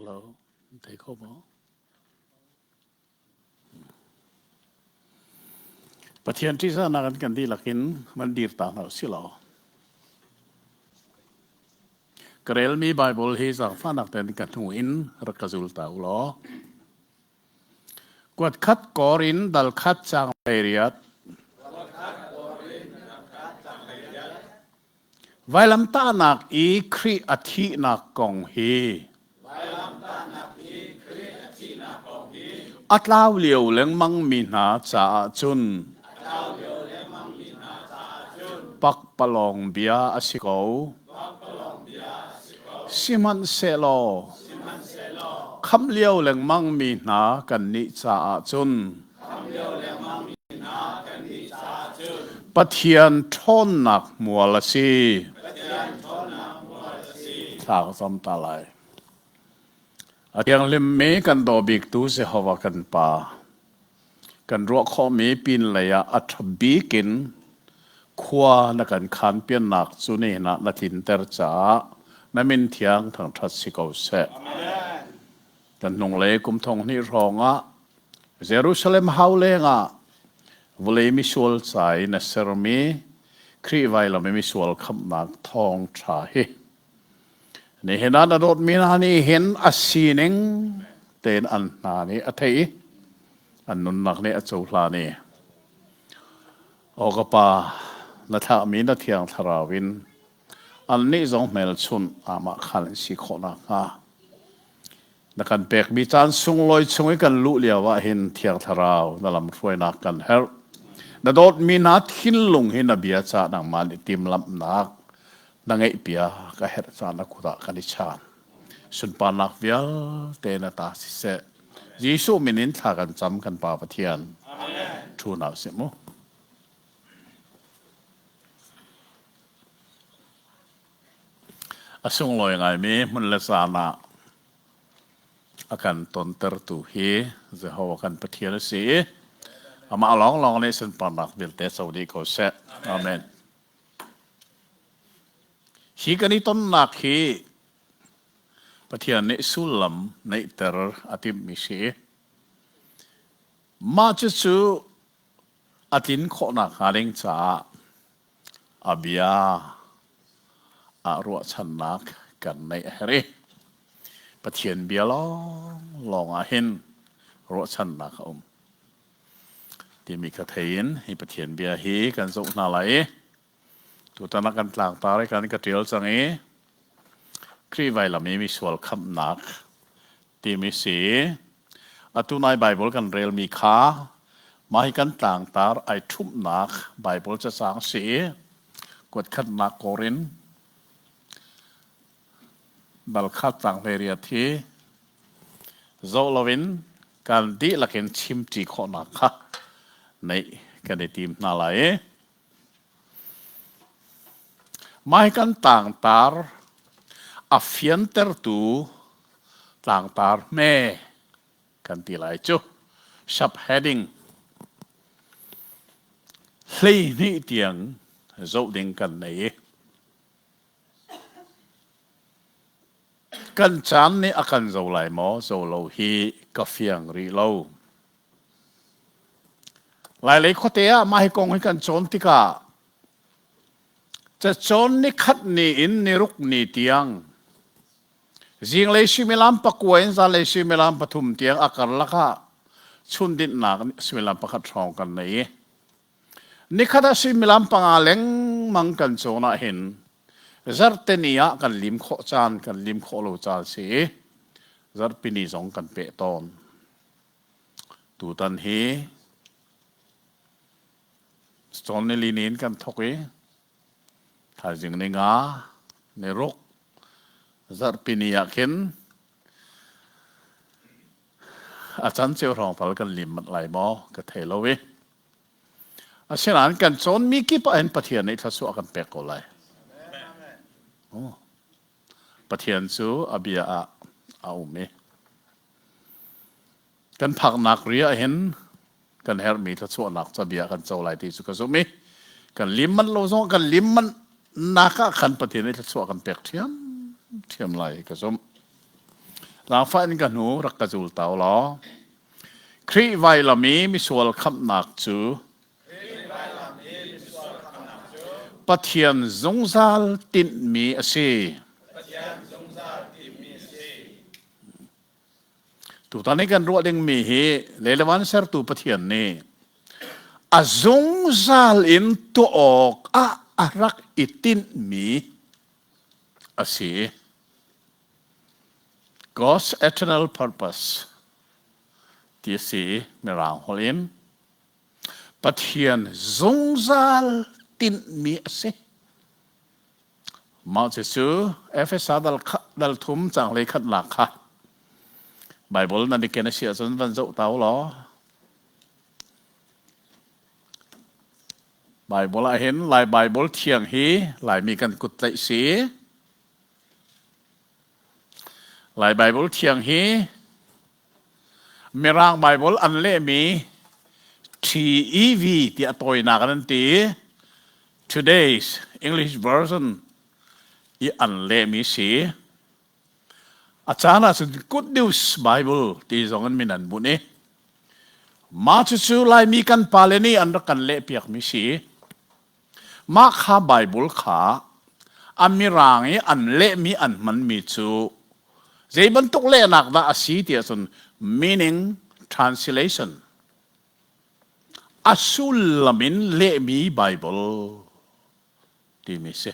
Hello, thei kho maw? Pathian ṭihzahnak in kan dihlak in van dir ta hna usih law. Ka relmi Baibal hi zaangfahnak tein ka hnu in rak ka zul ta u law. Kuat khat kawr in dal khat caang 18. Vailamtahnak i Khrih a thihnak kong hi a tlau lio lengmang mi hna caah cun pakpalawng bia a si ko. Sihmanhsehlaw khamh lio lengmang mi hna kannih caah cun Pathian ṭhawnnak hmual a si. Thla ka cam ta lai. A thianghlimmi kan daw biktu Jehovah kan Pa, kan ruah khawhmi pinlei ah a ṭha bik in khua na kan khanpiannak cu nihin ah na tlinter caah na min thiang thangṭhat si ko seh. Kan hnunglei kum thong hnih hrawng ah Jerusalem hau lengah vawlei misual ca in a sermi Khrih vailam i misual khamhnak thawngṭha hi nihin ah na dawtmi hna nih hin a sining tein an hna nih a theih i an nunnak nih a cohlan i aw ka Pa na thlahmi na Thiang Thlarau in annih zong hmelchunh amah khan an si khawh nakhnga Na kan pekmi caan sunglawi chung i kan luh lio ah hin Thiang Thlarau na lamhruainak kan herh. Na dawtmi hna thinlung hi na bia ca nangmah nih timhlamhnak na ngeihpiak a herh caan na kut ah kan i chaan. Sunparnak vialte na ta siseh. Jesuh min in thla kan cam kan Pa Pathian. Thu hna usih mu. A sunglawi ngaimi hmun le caan ah a kan tontertu hi Jehovah kan Pathian a si i amah lawnglawng nih sunparnak vialte co dih ko seh. Amen. Hi kan i tonnak hi Pathian nih sullam neihter a timhmi si. Mah cucu a tlin khawhnak hnga ding caah A bia ah ruahchannak kan neih a herh i Pathian bia lawnglawng ah hin ruahchannak a um timi kha thei in hi Pathian bia hi kan zoh hna lai i tutan ah kan tlangtar i kan ka ṭial cang i Khrih vailam i misual khamhnak timi si. Atu nai Baibal kan relmi kha mah hi kan tlangtar ai ṭhumhnak Baibal cacang si i kuatkhatnak Korin dal khat cang 18 hi zoh loin kan dihlak in chimṭi khawhnak kha neih kan i tim hna lai i Mah hi kan tlangtar a fiantertu tlangtar hme kan ti lai cu. Subheading 12 tiang zoh ding kan nei i kan caan nih a kan zo lai maw zo lo hi ka fiang rih lo. Lailei khuate ah mah hi kong hi kan cawn tikah cacawn nikhat ni in niruk ni tiang zinglei suimilam pakua in zanlei suimilam pathum tiang a karlak ah chundinhnak suimilam pakhat hrawng kan nei i nikhat ah suimilam panga lengmang kan cawn ah hin zarte ni ah kan lim khawh caan kan lim khawh lo caan si i zarhpi ni zong kan peh tawn. Tutan hi cawn nili ni in kan thawk i thaizing ni nga ni ruk zarhpi ni ah khin a canceo hrawng tal kan lim manh lai maw ka thei lo i asinain kan cawnmi kip ah hin Pathian nih thluachuah a kan pek ko lai. Oh. Pathian cu a bia ah a um i Kan phaknak ri ah hin kan herhmi thluachuahnak cabia kan co lai ti cu ka zumh i kan lim manh lo zong kan lim manh nak ah khan Pathian nih thluachuah kan pek ṭhiamṭhiam lai ka zumh. Zaangfah in ka hnu rak ka zul ta u law. Khrih vailam i misual khamhnak cu Pathian zungzal tinhmi a si. Tutan i kan ruah dingmi hi Lelevan sertu Pathian nih a zungzal in tuah awk ah a rak i tinhmi a si. God's eternal purpose ti a si Mirang holh in. Pathian zungzal tinhmi a si. Mah cucu Efesa dal, dal thum cang hlei khatnak kha Bible nan i ken a si ahcun van zoh ta u law Bible ah hin Lai Bible thiang hi Laimi kan kut tlaih si. Lai Bible thiang hi Mirang Bible an lehmi TEV tiah tawinak an ti. Today's English version i an lehmi si. A caan ahcun Good News Bible ti zong in min an bunh i mah cucu Laimi kan pale nih an rak kan lehpiakmi si. Mah kha Baibal kha a mirang i an lehmi an hmanmi cu zei bantuk lehnak dah a si ti ahcun meaning translation a sullam in lehmi Baibal timi si.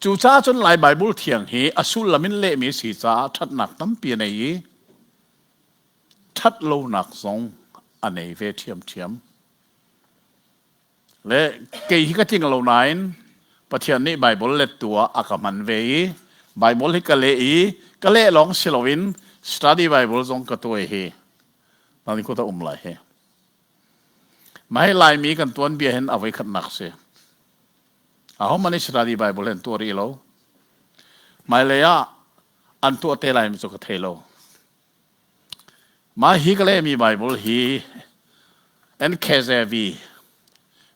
Cucaah cun Lai Baibal thiang hi a sullam in lehmi si caah ṭhatnak tampi a nei i ṭhatlonak zong a nei ve ṭhiamṭhiam. Le kei hi ka tling lo nain Pathian nih Baibal lettu ah a ka hman ve i Baibal hi ka leh i ka leh lawng si loin study Bible zong ka tuai hi nan kut a um lai hi. Mah hi Laimi kan tuanbia hin a voikhatnak si. Ahohmanh nih study Bible hi an tuah rih lo. Hmailei ah an tuah te lai mi cu ka thei lo. Mah hi ka lehmi Bible hi NKJV,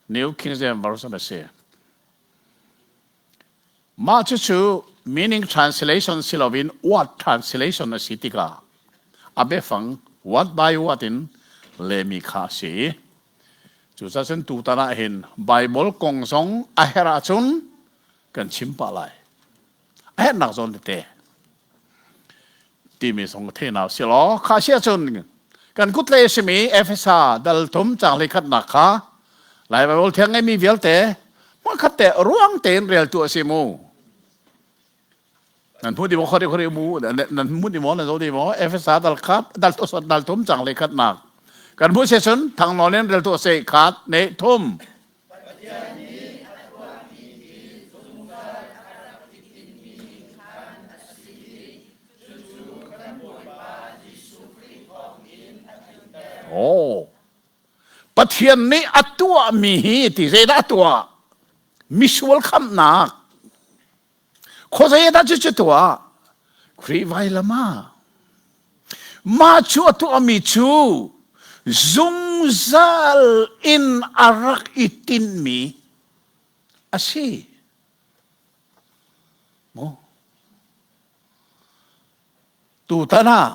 New King James Version a si. Mah cucu meaning translation si loin word translation a si tikah a biafang word by word in lehmi kha a si. Cucaah cun tutan ah hin Bible kong zong a herh ahcun kan chim pah lai. A herhnak zawn tete. Timi zong thei hna si law kha si ahcun kan kutlei a simi Efesa dal thum caang hleikhatnak kha Lai Baibal thiang ngeimi vialte hmunkhat te ruang tein reltu a si mu. Nan hmu di maw khori khori mu nan hmu di maw nan zo di maw Efesa dal khat dal dal thum caang hleikhatnak kan hmu se cun thangnawn in reltu a si khat ne thum. Pathian nih a tuahmi hi zungzal a rak i tinhmi khan a si i cucu kan Bawipa Jesuh Khrih thawngin a tlinter. Oh. Pathian nih a tuahmi hi ti zeidah a tuah? Misual khamhnak. Khuazei dah cucu tuah? Khrih vailam ah. Mah cu a tuahmi cu zungzal in a rak i tinhmi a si. Maw? Tutan ah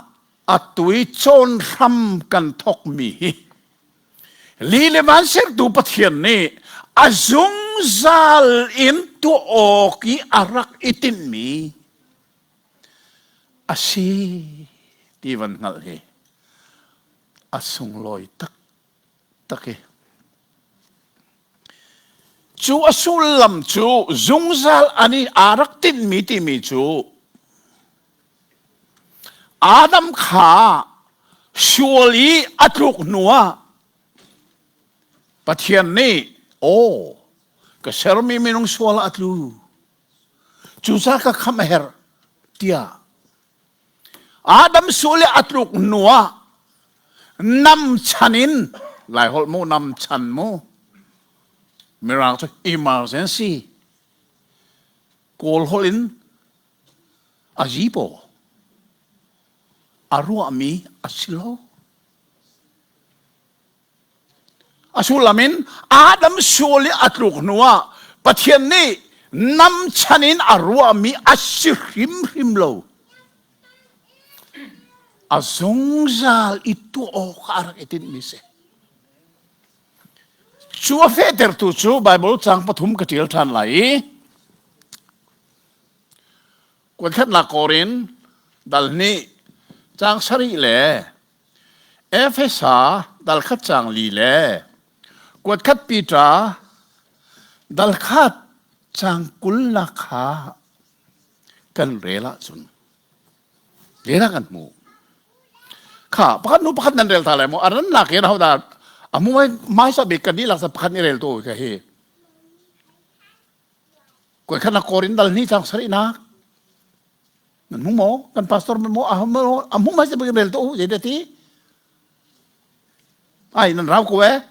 atu i cawn hram kan thawkmi hi li le van sertu Pathian nih a zungzal in tuah awk i a rak i tinhmi a si ti van hngalh hi a sunglawi taktak i cu a sullam cu zungzal an i aa rak tinhmi timi cu Adam kha sual i a tluk hnuah Pathian nih aw ka sermi minung sual ah a tlu cucaah ka khamh a herh tiah Adam sual i a tluk hnuah nam chan in Lai holh mu nam chan mu Mirang cu emergency Kawl holh in a zipaw a ruahmi a si lo. A sullam in Adam sual i a tluk hnuah Pathian nih namchan in a ruahmi a si hrimhrim lo. A zungzal i tuah awk a rak i tinhmi si. Cu a fehtertu cu Baibal cang pathum ka ṭial ṭhan lai i kuatkhatnak Korin dal hnih cang sarih le Efesa dal khat cang li le kuatkhat Peter dal khat cang kulnak kha kan rel ahcun Lena kan hmu. Kha pakhat nu pakhat nan rel ta lai mu. A ran lak in hodah a mu mai sa bik kan dihlak sa pakhat ni rel tu ka hi. Koi khat na korin dal ni chang sari nak. Nan mu mo kan pastor mo a mu a mu mai sa bik rel tu je de ti. Ai nan rau ko eh.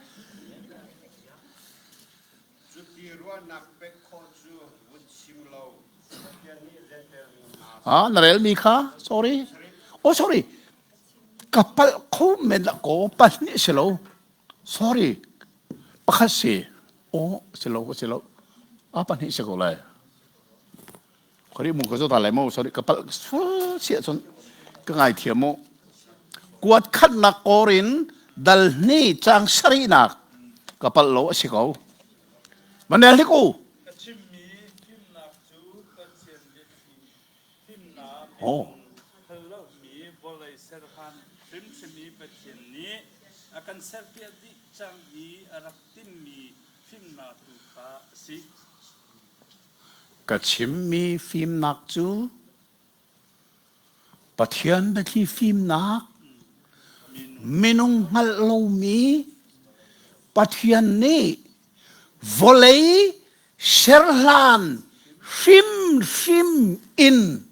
Cuti ruahnak pek khawh cu vun chim lo. Pathian nih Jentail mi hna Ah, na relmi kha sorry. Oh sorry. Ka palh kho men la ko pahnih si lo. Sorry. Pakhat si. Oh, si lo si lo. Ah pahnih si ko lai. Kori mu ka zo ta lai mo sorry ka palh sia cun ka ngai thiam mu. Kuat khatnak korin dal hni chang sarihnak ka palh lo a si ko. Manel hi ku. Ka chimmi fimnak cu Pathian biathli fimnak Oh. hal lomi vawlei serhan hrimhrim i Pathian nih a kan serpiak dih cang i a rak timmi fimnak tu kha a si. Ka chimmi fimnak cu Pathian biathli fimnak, minung hngalh lomi Pathian nih vawlei serhlan hrimhrim in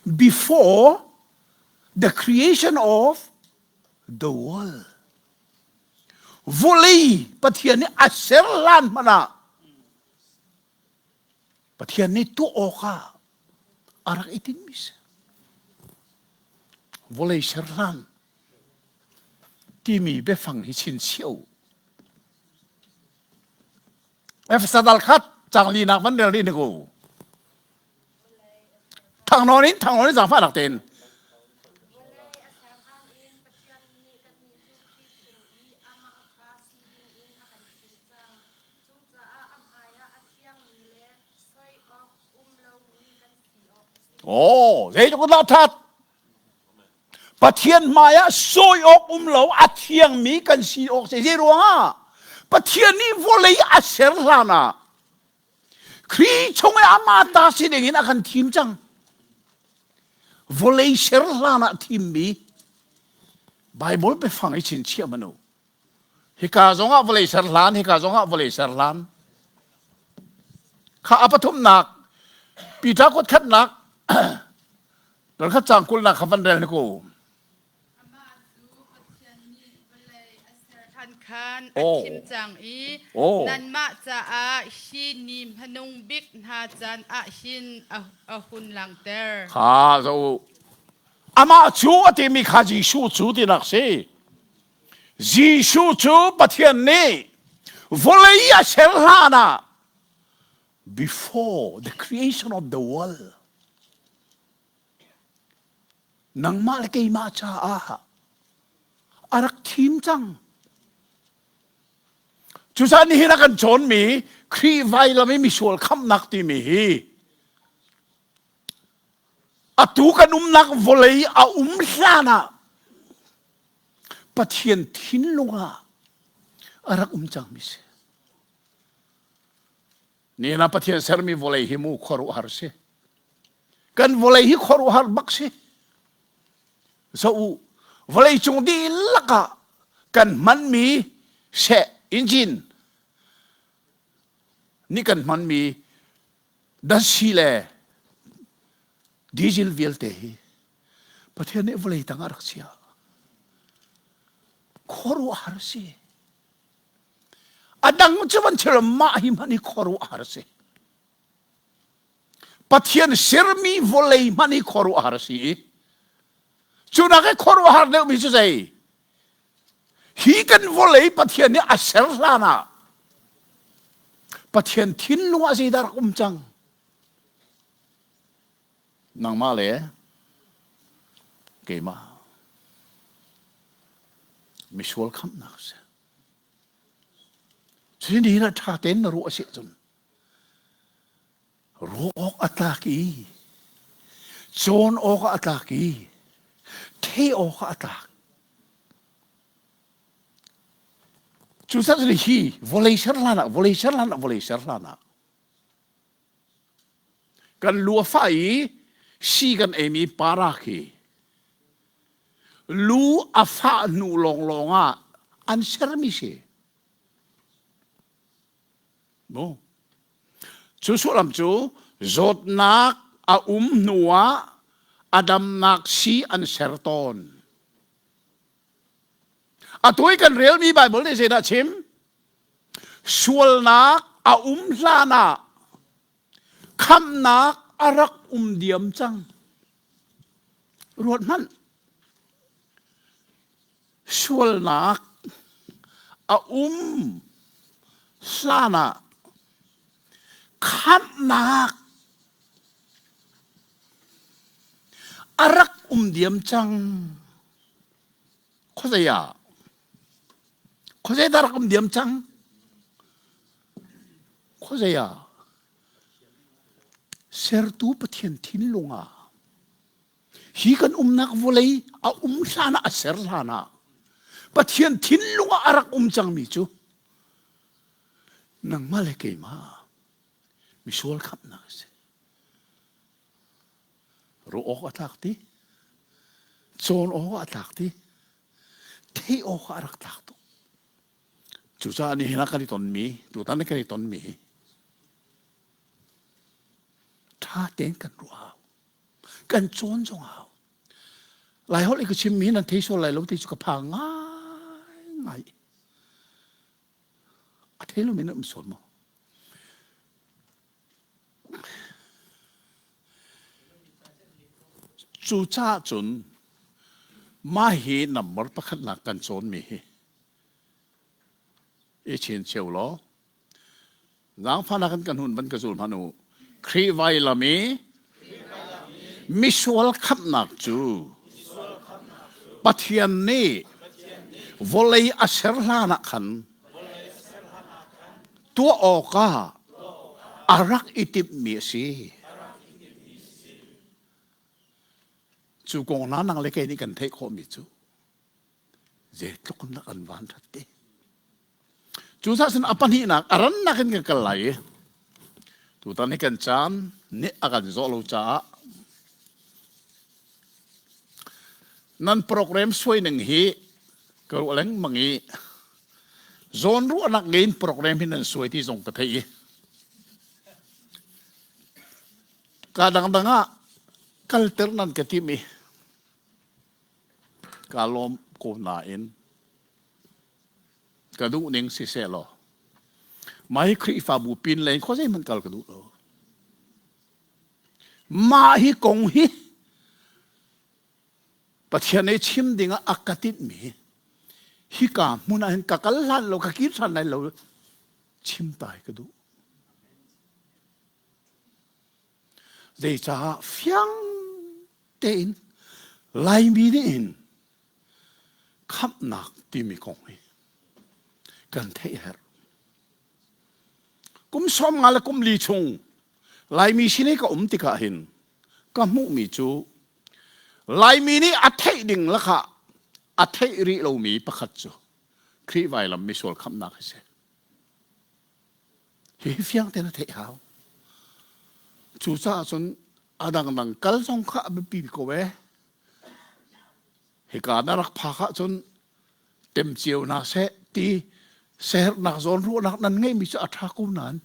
before the creation of the world vawlei Pathian nih a ser hlan hmanh ah Pathian nih tuah awkah a rak i tinhmi si. Vawlei ser hlan timi biafang hi chinchiah u. Efesa dal khat cang linak van rel rih ni ku. Thangnawn in thangnawn in zaangfah nak tein. Oh, zeitluk dah that. Pathian hmai ah sawi awk um lo a thiangmi kan si awk si. Zei ruangah? Pathian nih vawlei a ser hlan ah Khrih chung i amah ta si ding in a kan thim cang. Vawlei ser hlan ah thimmi Bible biafang i chinchiah manu. Hika zongah vawlei ser hlan, hika zongah vawlei ser hlan. Kha a pathumnak Peter kut khatnak dal khat cang kulnak kha van rel ni ko. Amah cu Pathian nih vawlei a ser hlan khan a thim cang i nanmah caah hi ni hmanung bik hna caan ah hin a hun langhter. Kha zo amah cu a timi kha Jesuh cu tinak si. Jesuh cu Pathian nih vawlei a ser hlan ah before the creation of the world Nangmah le keimah caah a rak thim cang. Cucaah nihin a kan cawnmi Khrih vailam i misual khamhnak timi hi atu kan umnak vawlei a um hlan ah Pathian thinlung ah a rak um cangmi si. Nihin ah Pathian sermi vawlei hi mu khuaruahhar si. Kan vawlei hi khuaruahhar bak si. So u, vawlei cung dihlak ah kan hmanmi seh engine nih kan hmanmi dasi le diesel vialte hi Pathian nih vawlei tang ah rak chia. Khuaruahhar si. A dang cu van chim mah hi hmanh hi khuaruahhar a si. Pathian sermi vawlei hmanh hi khuaruahhar a si i cu nak i khuaruahhar deuhmi cu zei? Hi kan vawlei Pathian nih a ser hlan ah Pathian thinlung ah zeidah rak um cang? Nangmah le. keimah misual khamhnak a si. Cutin hi na ṭha tein na ruah a si ahcun ruah awk a tlak i cawn awk a tlak i theih awk a tlak. Cucaah hi vawlei ser hlan ah vawlei ser hlan ah vawlei ser hlan ah kan lu a fah i si kan eimi para khi lu a fah hnu lawnglawng ah an sermi si. Mu. Cu sullam cu zawtnak a um hnu ah a damnak si an ser tawn. Atu i kan relmi Baibal nih zeidah a chim? Sualnak a um hlan ah khamhnak a rak um diam cang. Ruat hmanh. Sualnak a um hlan ah khamhnak a rak um diam cang. Khuazei ah? Khuazei dah rak um diam cang? Khuazei ah? Sertu Pathian thinlung ah hi kan umnak vawlei a um hlan ah a ser hlan ah Pathian thinlung ah a rak um cangmi cu nangmah le keimah misual khamhnak a si. Ruah awk a tlak ti, cawn awk a tlak ti, theih awk a rak tlak tuk. Cucaah nihin ah kan i tonmi, tutan kan i tonmi hi ṭha tein kan ruah hau. Kan cawn zong hau. Laiholh i ka chimmi hi nan thei sual lai lo ti cu ka phang ngaingai. A thei lomi nan um sual maw? Cucaah cun mah hi number pakhatnak kan cawnmi hi i chin cio law zaangfahnak in kan hun van ka zul hmanh u. Khrih vailam i misual khamhnak cu Pathian nih vawlei a ser hlan ah khan tuah awkah a rak i timhmi a si. Cu kong hna nang le kei nih kan theih khawhmi cu zeitluk in dah kan van ṭhat ti. Cucaah cun a pahnihnak a rannak in kan kal lai i tutan hi kan caan nih a kan zawh lo caah nan program suai ning hi ka ruah lengmang i zawnruahnak ngei in program hi nan suai ti zong ka theih i ka dangdang ah kalter nan ka tim i ka lawm ko nain ka duh ning siseh law mai Khrihfabu pin lei khuazei hmanh kal ka duh lo mah hi kong hi Pathian nih chim ding ah a ka tinhmi hika hmun ah hin ka kal hlan lo ka kir ṭhan lai lo chim ta hi ka duh. Zeicah fiang tein Laimi nih hin khamhnak timi kong hi kan theih herh. Kum sawm nga le kum li chung Laimi sin i ka um tikah hin ka hmuhmi cu Laimi nih a theih ding lakah a theih rih lomi pakhat cu Khrih vailam misual khamhnak hi si. Hihi fiang tein a theih hau. Cucaah cun a dangdang kal zong kha a biapi ko ee. Hika na rak phak ahcun tem cio hna seh ti sehernak zawn ruahnak nan ngeihmi cu a ṭha ko nain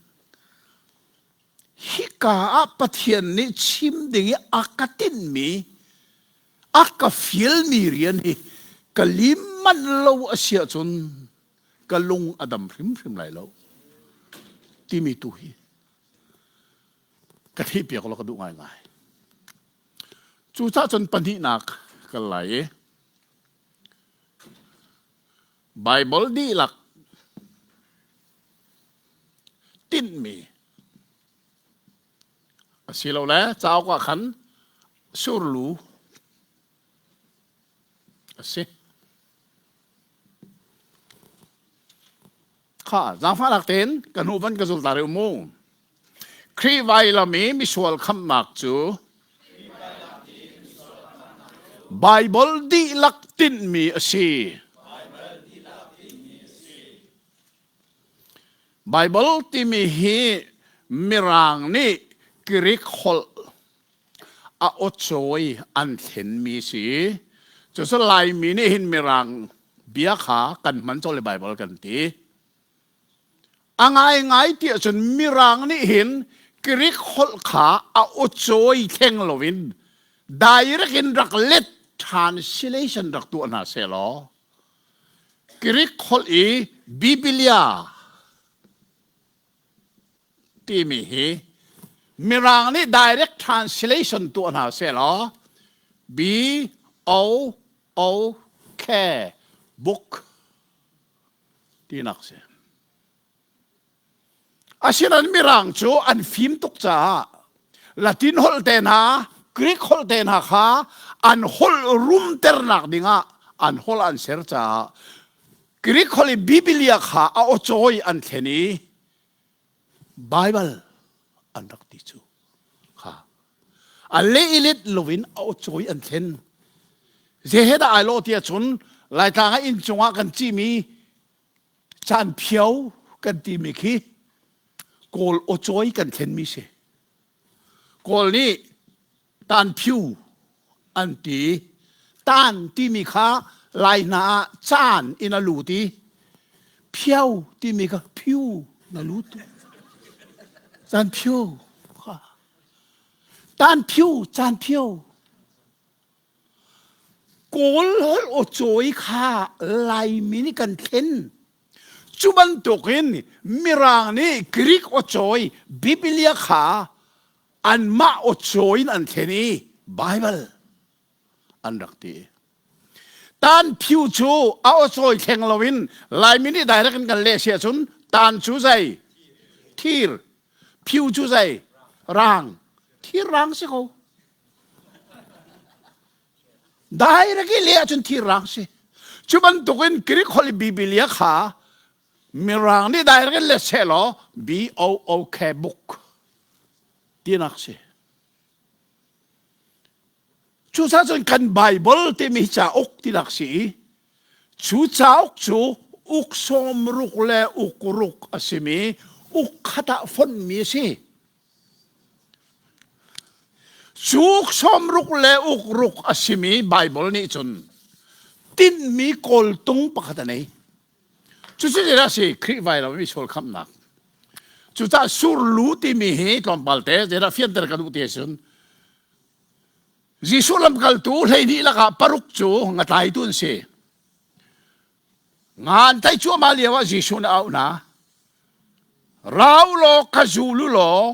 hika ah Pathian nih chim ding i a ka tinhmi a ka fialmi rian hi ka lim manh lo a si ahcun ka lung a dam hrimhrim lai lo timi tu hi ka theihpiak law ka duh ngaingai. Cucaah cun pahnihnak kal lai i Baibal dihlak tinhmi asilole cauk ah khan surlu. si. Kha zaangfahnak tein ka hnu van ka zul ta rih mu. Khrih vailam i misual khamhnak cu Baibal dihlak tinhmi a si. Baibal timi hi Mirang nih Greek holh a awcawi an thlenmi si. Cucu Laimi nih hin Mirang bia kha kan hman colh i Baibal kan ti. A ngaingai ti ahcun Mirang nih hin Greek holh kha a awcawi theng loin direct in rak let translation rak tuah hna sehlaw Greek holh i Biblia timi hi Mirang nih direct translation tuah hna sehlaw B O O K book tinak si. Asinain Mirang cu an fim tuk caah Latin holh te hna, Greek holh te hna kha an holh rumternak dingah an holh an ser caah Greek holh i Biblia kha a awcawi an thlen i Baibal an rak ti cu kha a leh i let loin a awcawi an thlen. Zei he dah ai lawh ti ahcun Laitlang ah inn cungah kan cihmi Caanphio kan timi khi Kawl awcawi kan thlenmi si. Kawl nih tanphiu an ti. Tan timi kha Lai hna ah caan in a lut i phio timi kha phiu na lut. Caanphio kha. Tanphiu, caanphio. Kawl holh awcawi kha Laimi nih kan thlen. Cu bantukin Mirang nih Greek awcawi Biblia kha anmah awcawi in an thlen i Baibal an rak ti. Tan phiu cu a awcawi thleng loin Laimi nih direct in kan leh si ahcun tan cu zei? Thir. Phiu cu zei? Rang. Thir rang si ko. Direct i leh ahcun thirrang si. Cu bantukin Greek holh i Biblia kha Mirang nih direct in let sehlaw B-O-O-K book tinak si. Cucaah cun kan Bible timi cauk tinak si i cu cauk cu uk sawmruk le uk ruk a simi uk khat ah fonhmi a si. Cu sawmruk le ukruk a simi Baibal nih cun tinhmi kawltung pakhat a nei. Cucu zeidah a si? Khrih vailam i sual khamhnak. Cucaah surlu timi hi tlawmpal te zeidah fianter ka duh ti ahcun Jesuh lamkaltu 12 lakah paruk cu ngatlaitu an si. Nga an tlaih cuahmah lio ah Jesuh nih a auh hna. Ra u law ka zul u law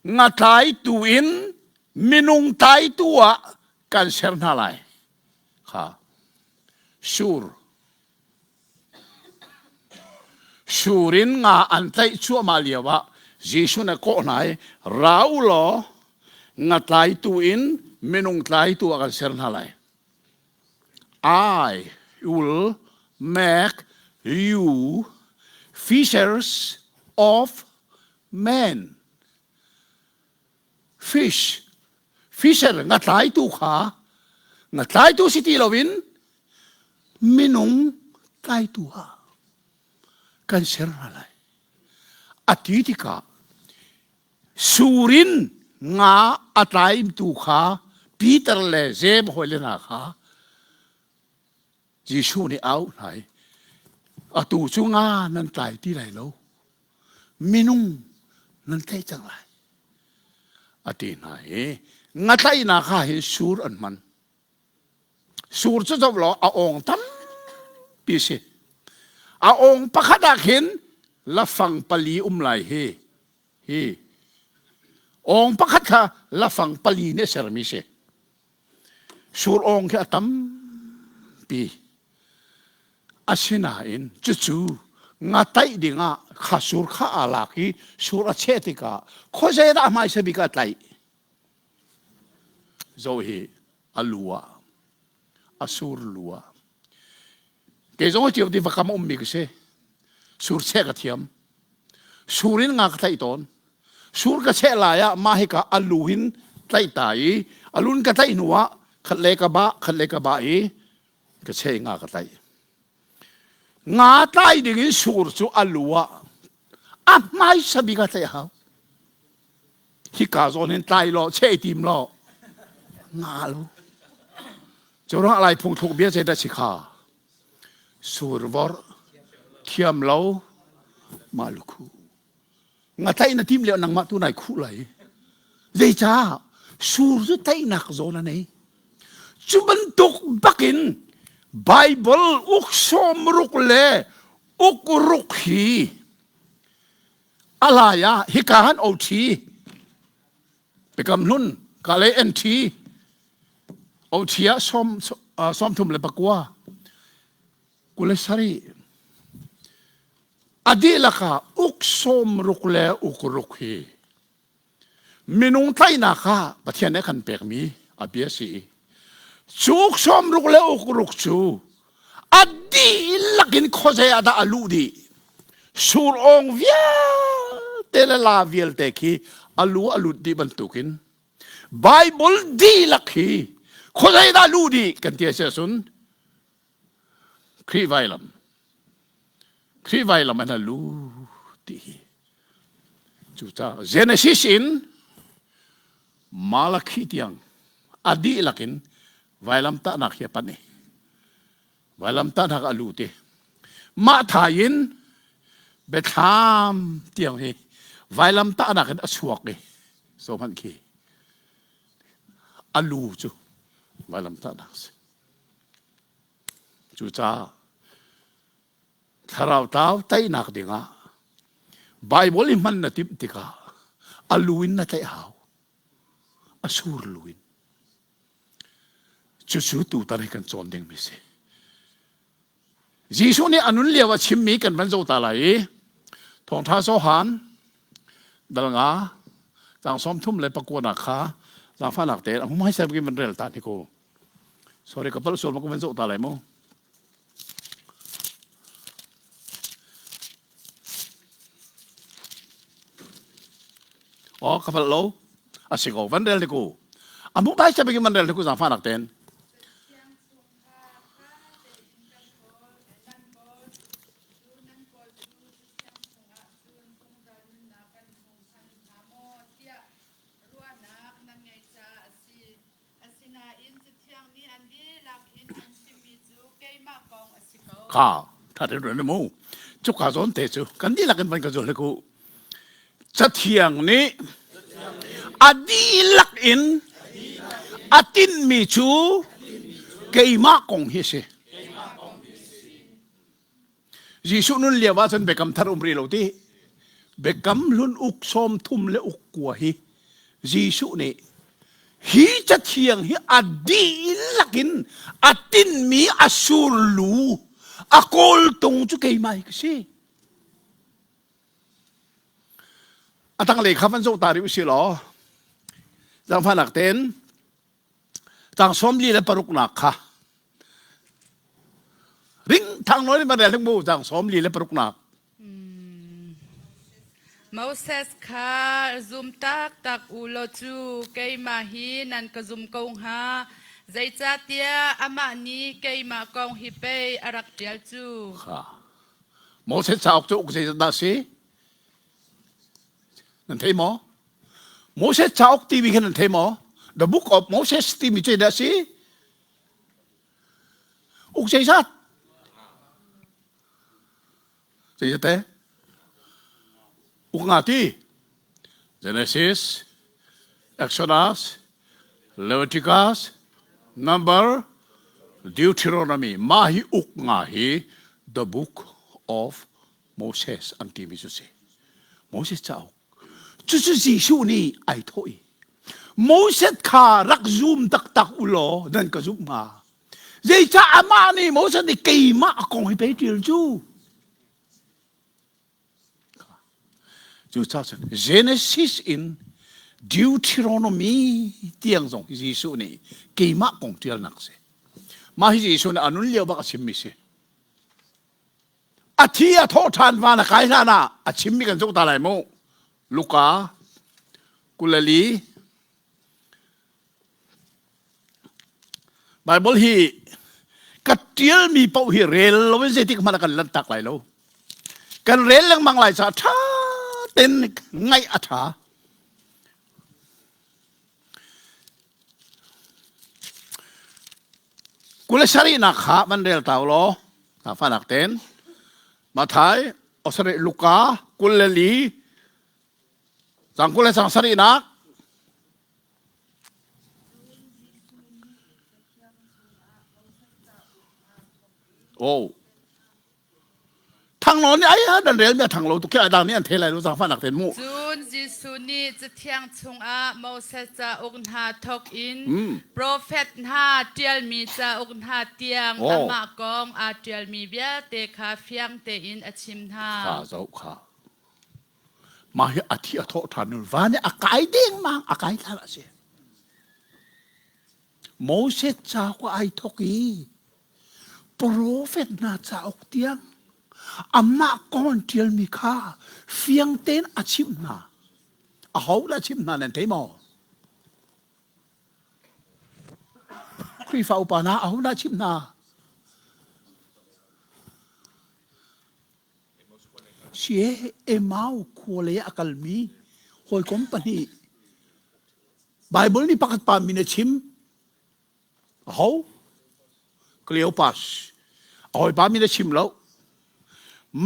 nga tlaitu in minung tlaitu ah kan ser hna lai. Kha sur sur in nga an tlaih cuahmah lio ah Jesuh nih a kawh hna i ra u law nga tlaitu in minung tlaitu ah kan ser hna lai. I will make you fishers of men. Fish, fisher nga tlaitu kha nga tlaitu si ti loin minung tlaitu ah kan ser hna lai. A ti tikah Sur in nga a tlaimtu kha Peter le Jeim hawile hna kha Jesuh nih a auh hna i atu cu nga nan tlai ti lai lo minung nan tlaih cang lai a ti hna i nga tlaihnak ah hin sur an hman sur cu zoh law a awng tampi si a awng pakhat ah khin lafang pali um lai hi hi awng pakhat kha lafang pali nih a sermi si sur awng khi a tampi asinain cucu nga taih dingah kha sur kha aa lak i sur a cheh tikah khuazei dah hmaisa bik a tlaih zo hi a lu ah. A sur lu ah. Kei zong cio ti vakam a ummi ka si. Sur cheh ka thiam. Sur in nga ka tlaih tawn. Sur ka cheh lai ah mah hika a lu hin tlaih ta i a lun ka tlaih hnu ah khat le ka ba khat le ka ba i ka cheh nga ka tlaih. Nga tlai ding in sur cu a lu ah a hmaisa bik a tlaih hau. Hika zawn hin tlai law cheh tim law nga lo. Cu ruangah Lai phungthluk bia zeidah si kha? Survor thiam lo mah lukhu. Nga tlaih na tim lio nangmah tu nai khuh lai. Zeicah? Sur cu tlaihnak zawn a nei. Cu bantuk bakin Bible uk sawmruk le uk ruk hi a lai ah hika han OT Biakam hlun ka le NT OT ah sawm 39 27 a dihlak ah uk sawm ruk le uk ruk hi minung tlaihnak ah Pathian nih a kan pekmi a bia si i cu uk sawm ruk le uk ruk cu a dihlak in khuazei ah dah a luh dih sur awng vialte le la vialte khi a lu a lut dih bantukin Bible dihlak hi khuazei dah luh dih kan ti a si ahcun Khrih vailam Khrih vailam an a lu ti hi cucaah Genesis in Malakhi tiang a dihlak in vailamtahnak hi a panh i vailamtahnak a lut i mah thai in biathlam tiang hi vailamtahnak in a chuak i so hmanh khi a lu cu vailamtahnak a si cucaah thlarau tlau teinak dingah Bible i hman na timh tikah a lu in na tlaih hau a sur lu in Cucu tutan hi kan cawn dingmi si. Jesuh nih a nun lio a chimmi kan van zoh ta lai i Thawngṭha Johan dal nga caang sawm thum le pakua nak kha zaangfahnak tein a hmai sem van rel ta ni ko. Sorry ka palh sual ma ka van zoh ta lai mu. Oh, ka palh lo. A si ko, van rel ku. A mu bai sabi van rel ku zaangfah nak ten. Asinain Cathiang nih an dihlak in an chimmi cu keimah kong a si ko. Kha tha te ruan mu. Cuka zawn te cu kan dihlak in van ka zul ku. Cathiang nih a dihlak in a tinhmi cu keimah kong hi a si. Jesuh nun lio ah cun biakam thar um rih lo ti. Biakam hlun uk sawm thum le uk kua hi Jesuh nih hi cathiang hi a dihlak in a tinmi a surlu a kawltung cu keimah hi ka si. A tanglei kha van zoh ta rih usih law zaangfahnak tein Tang sawm li le paruknak kha ring thang nawn in van rel mu tang sawm li le paruknak. Moses kha zum taktak u law cu keimah hi nan ka zum ko hnga. Zeicahtiah amah nih keimah kong hi pei a rak ṭial cu. Kha. Moses cauk cu uk zeizat dah si? Nan thei maw? Moses cauk timi kha nan thei maw? The book of Moses timi cu dah si? Uk zeizat? Zeizat te? Uk nga ti? Genesis, Exodus, Leviticus, Number, Deuteronomy. Mah hi uk nga hi the book of Moses an timi cu si. Moses cauk. Cucu Jesuh nih ai thawh i Moses kha rak zum taktak u law nan ka zumh hnga. Zeicah amah nih Moses nih keimah a kong hi pei ṭial cu. Cucaah cun Genesis in Deuteronomy tiang zong hi Jesuh nih keimah kong ṭialnak si. Mah hi Jesuh nih a nun lio bak a chimmi si. A thi a thawh ṭhan van a kai hlan ah a chimmi kan zoh ta lai mu. Luka 24 Bible hi ka ṭialmi paoh hi rel loin zeitik hmanh ah kan lanhtak lai lo. Kan rel lengmang lai caah ṭha tein ngaih a ṭha. 27nak kha van rel ta law na fanak ten Mathai osarih Luka 24 cang kul le cang sarihnak Oh Thanglo nih ai dan rel mi a thanglo tuk khi adang nih an thei lai lo zaangfahnak ten mu. Cun Jesuh nih Cathiang chungah Moses cauk hna thawk in profet hna ṭialmi cauk hna tiang amah kong aa ṭialmi vialte kha fiang tein a chim hna. Kha zoh kha. Mah hi a thi a thawh ṭhan nu van i a kai dengmang a kai hlan a si. Moses cauk ai thawk i Profet hna cauk tiang amah kong an ṭialmi kha fiang tein a chimh hna. Aho dah a chimh hna nan thei maw? Khrihfa upa hna aho dah a chimh hna? Si Emau khua lei a kalmi hawikom pahnih Baibal nih pakhat pa min a chim. Aho? Cleopas. A hawipa min a chim lo.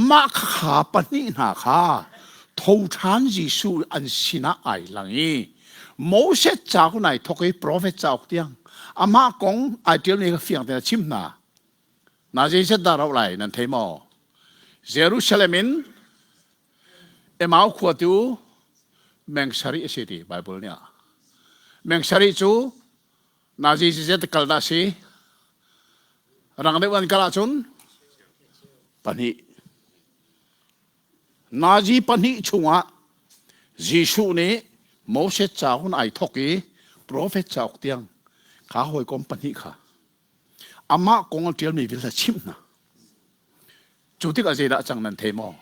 Mah kha pahnih hna kha tho ṭhan Jesuh an sinah ai lang i Moses cauk nai thawk i profet cauk tiang amah kong ai ṭialmi kha fiang tein a chim hna. Na zeizat dah rauh lai nan thei maw? Jerusalem in Emau khua tu meng sarih a si ti Bible nih ah. Meng sarih cu Nazi zizet kal dah si? Rang deuh an kal ahcun pahnih. Nazi pahnih chungah Jesuh nih Moses cauk in ai thawk i profet cauk tiang kha hawikom pahnih kha amah kong a ṭialmi vialte chimh hna. Cu tikah zeidah cang nan thei maw?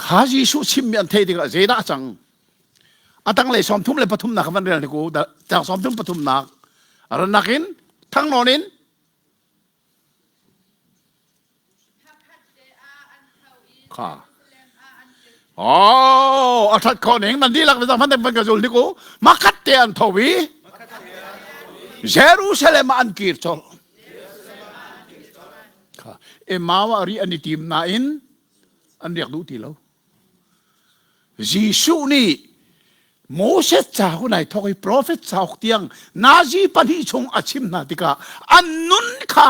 Kha Jesuh chimmi an theih tikah zeidah cang? A tanglei 33 nak van rel hnik u. Tang 33 nak rannak in thangnawn in kha Oh, a that khawh ning nan dihlak zang fan van ka zul hnik u. Makhat te an tho i Jerusalem ah an kir colh. Kha Emau ah ri an i tim nain an riak duh ti lo. Jesuh nih Moses cauk in ai thawk i profet cauk tiang nazi pahnih chung a chim hna tikah an nun kha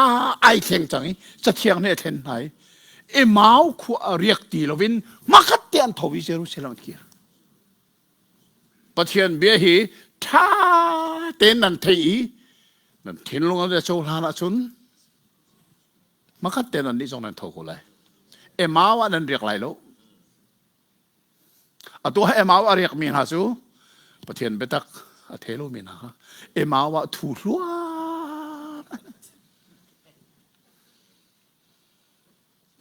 ai thleng cang i cathiang nih a thlen hna i Emau khua a riak ti loin hmakhat te an tho i Jerusalem an kir. Pathian bia hi ṭha tein nan theih i nan thinlung an cohlan ahcun hmakhat te nan nih zong nan tho ko lai. Emau ah nan riak lai lo. Atu ah Emau a riakmi hna cu Pathian biatak a thei lomi hna kha Emau ah thu hluan.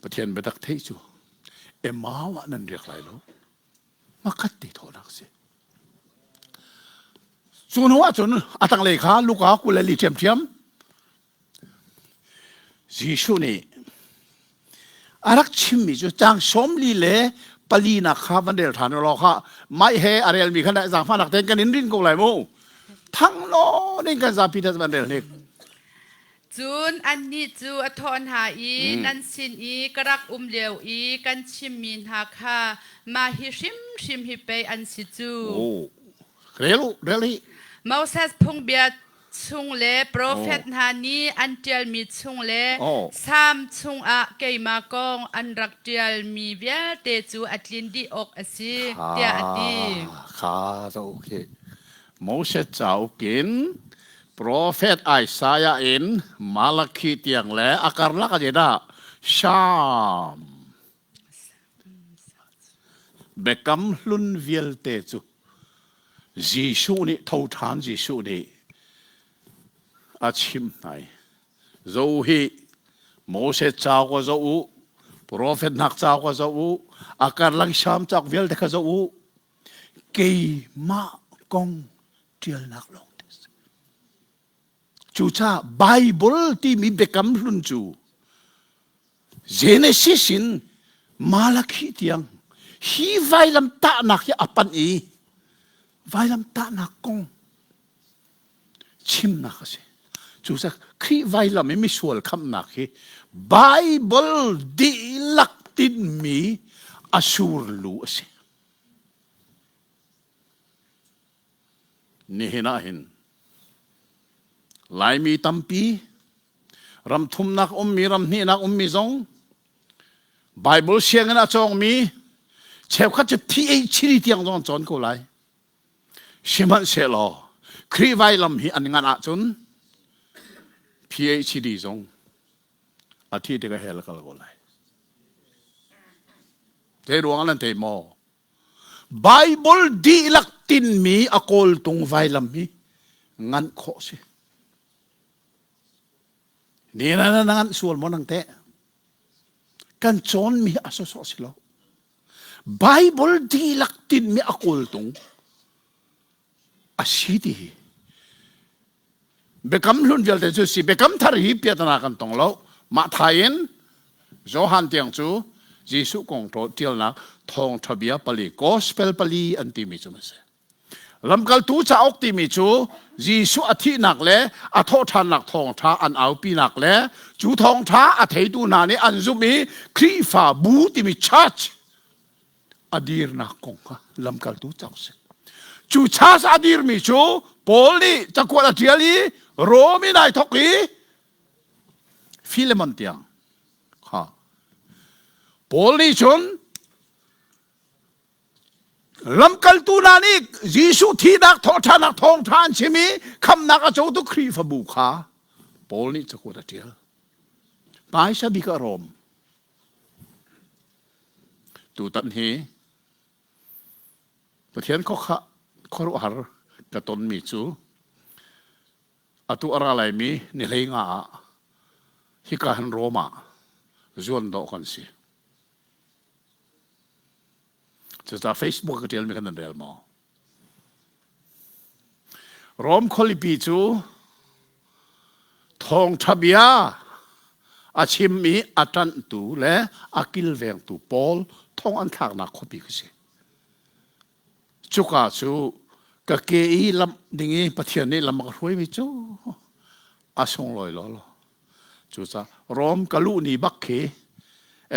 Pathian biatak theih cu Emau ah nan riak lai lo. Makhat te thawhnak si. Cu hnu ahcun a tanglei kha Luka 24 ṭhiamṭhiam Jesuh nih a rak chimmi cu caang sawmli le palinak kha van rel ṭhan u law kha mai he a relmi kha zaangfahnak tein kan in rin ko lai mu. Thang nawn in kan zapi te van rel hnik. Cun annih cu a thawh hna i, Nan sin i ka rak um lio i kan chimmi hna kha mah hi hrimhrim hi pei an si cu. Oh, rel u, rel hi. Moses phungbia chung le profet hna nih an ṭialmi chung le Salm chungah keimah kong an rak ṭialmi vialte cu a tlin dih awk a si, tiah a ti. Kha zoh khi. Moses cauk in profet Isaiah in Malakhi tiang le a karlak ah dah Salm Biakam hlun vialte cu Jesuh nih tho ṭhan Jesuh nih. A chim hna i, Zo hi Moses cauk a zoh u, profet hnak cauk a zoh u, a karlak Salm cauk vialte kha zoh u. Keimah kong ṭialnak lawng te si. Cucaah Bible timi biakam hlun cu Genesis in Malakhi tiang hi vailam tahnak hi a panh i vailam tahnak kong chimnak a si. Cucaah Khrih vailam i misual khamhnak hi Bible dihlak tinhmi a surlu a si. Nihin ah hin Laimi tampi ram thumnak ummi ram hnihnak ummi zong Bible sianginn a cawngmi cheukhat cu PhD tiang zong an cawn ko lai. Sihmanhsehlaw Khrih vailam hi an ngan ahcun PhD zong a thi tikah hell a kal ko lai. Zei ruang ah nan thei maw? Bible dihlak tinmi a kawltung vailam hi nganh khawh si. Ni na na nganh sual maw nang teh? Kan cawnmi a sawsawh si lo. Bible dihlak tinmi a kawltung a si ti hi. Biakam hlun vialte cu si biakam thar hi piatana kan tong lo. Mah thai in Johan tiang cu Jesuh kong ṭialnak thawngṭha bia pali gospel pali an timi cu a si. Lamkaltu cauk timi cu Jesuh a thihnak le a thawhṭhannak thawngṭha an aupinak le cu thawngṭha a theitu hna nih an zumh i Khrihfabu timi church a dirnak kong kha lamkaltu cauk si. Cu church a dirmi cu Paul nih cakuat a ṭial i Rom in ai thawk i Philemon tiang kha Paul nih cun Lamkaltu hna nih Jesuh thihnak thawhṭhannak thawngṭha an chim i khamhnak a cotu Khrihfabu kha Paul nih cakuat a ṭial. Hmaisa bik ah Rom. Tutan hi Pathian khuakhah khuaruahhar ka tonmi cu atu a ra laimi ni hlei nga ah hika hin Rom ah zuan dawh kan si. Cucaah Facebook ka ṭialmi khan nan rel maw? Rom khualipi cu thawngṭha bia a chim i a ṭanhtu le a kilvengtu pawl thong an thlaknak khuapi ka si. Cuka cu ka ke i lamh ding i Pathian nih lam a ka hruaimi cu a sunglawi lawlaw. Cucaah Rom ka luh ni bak khi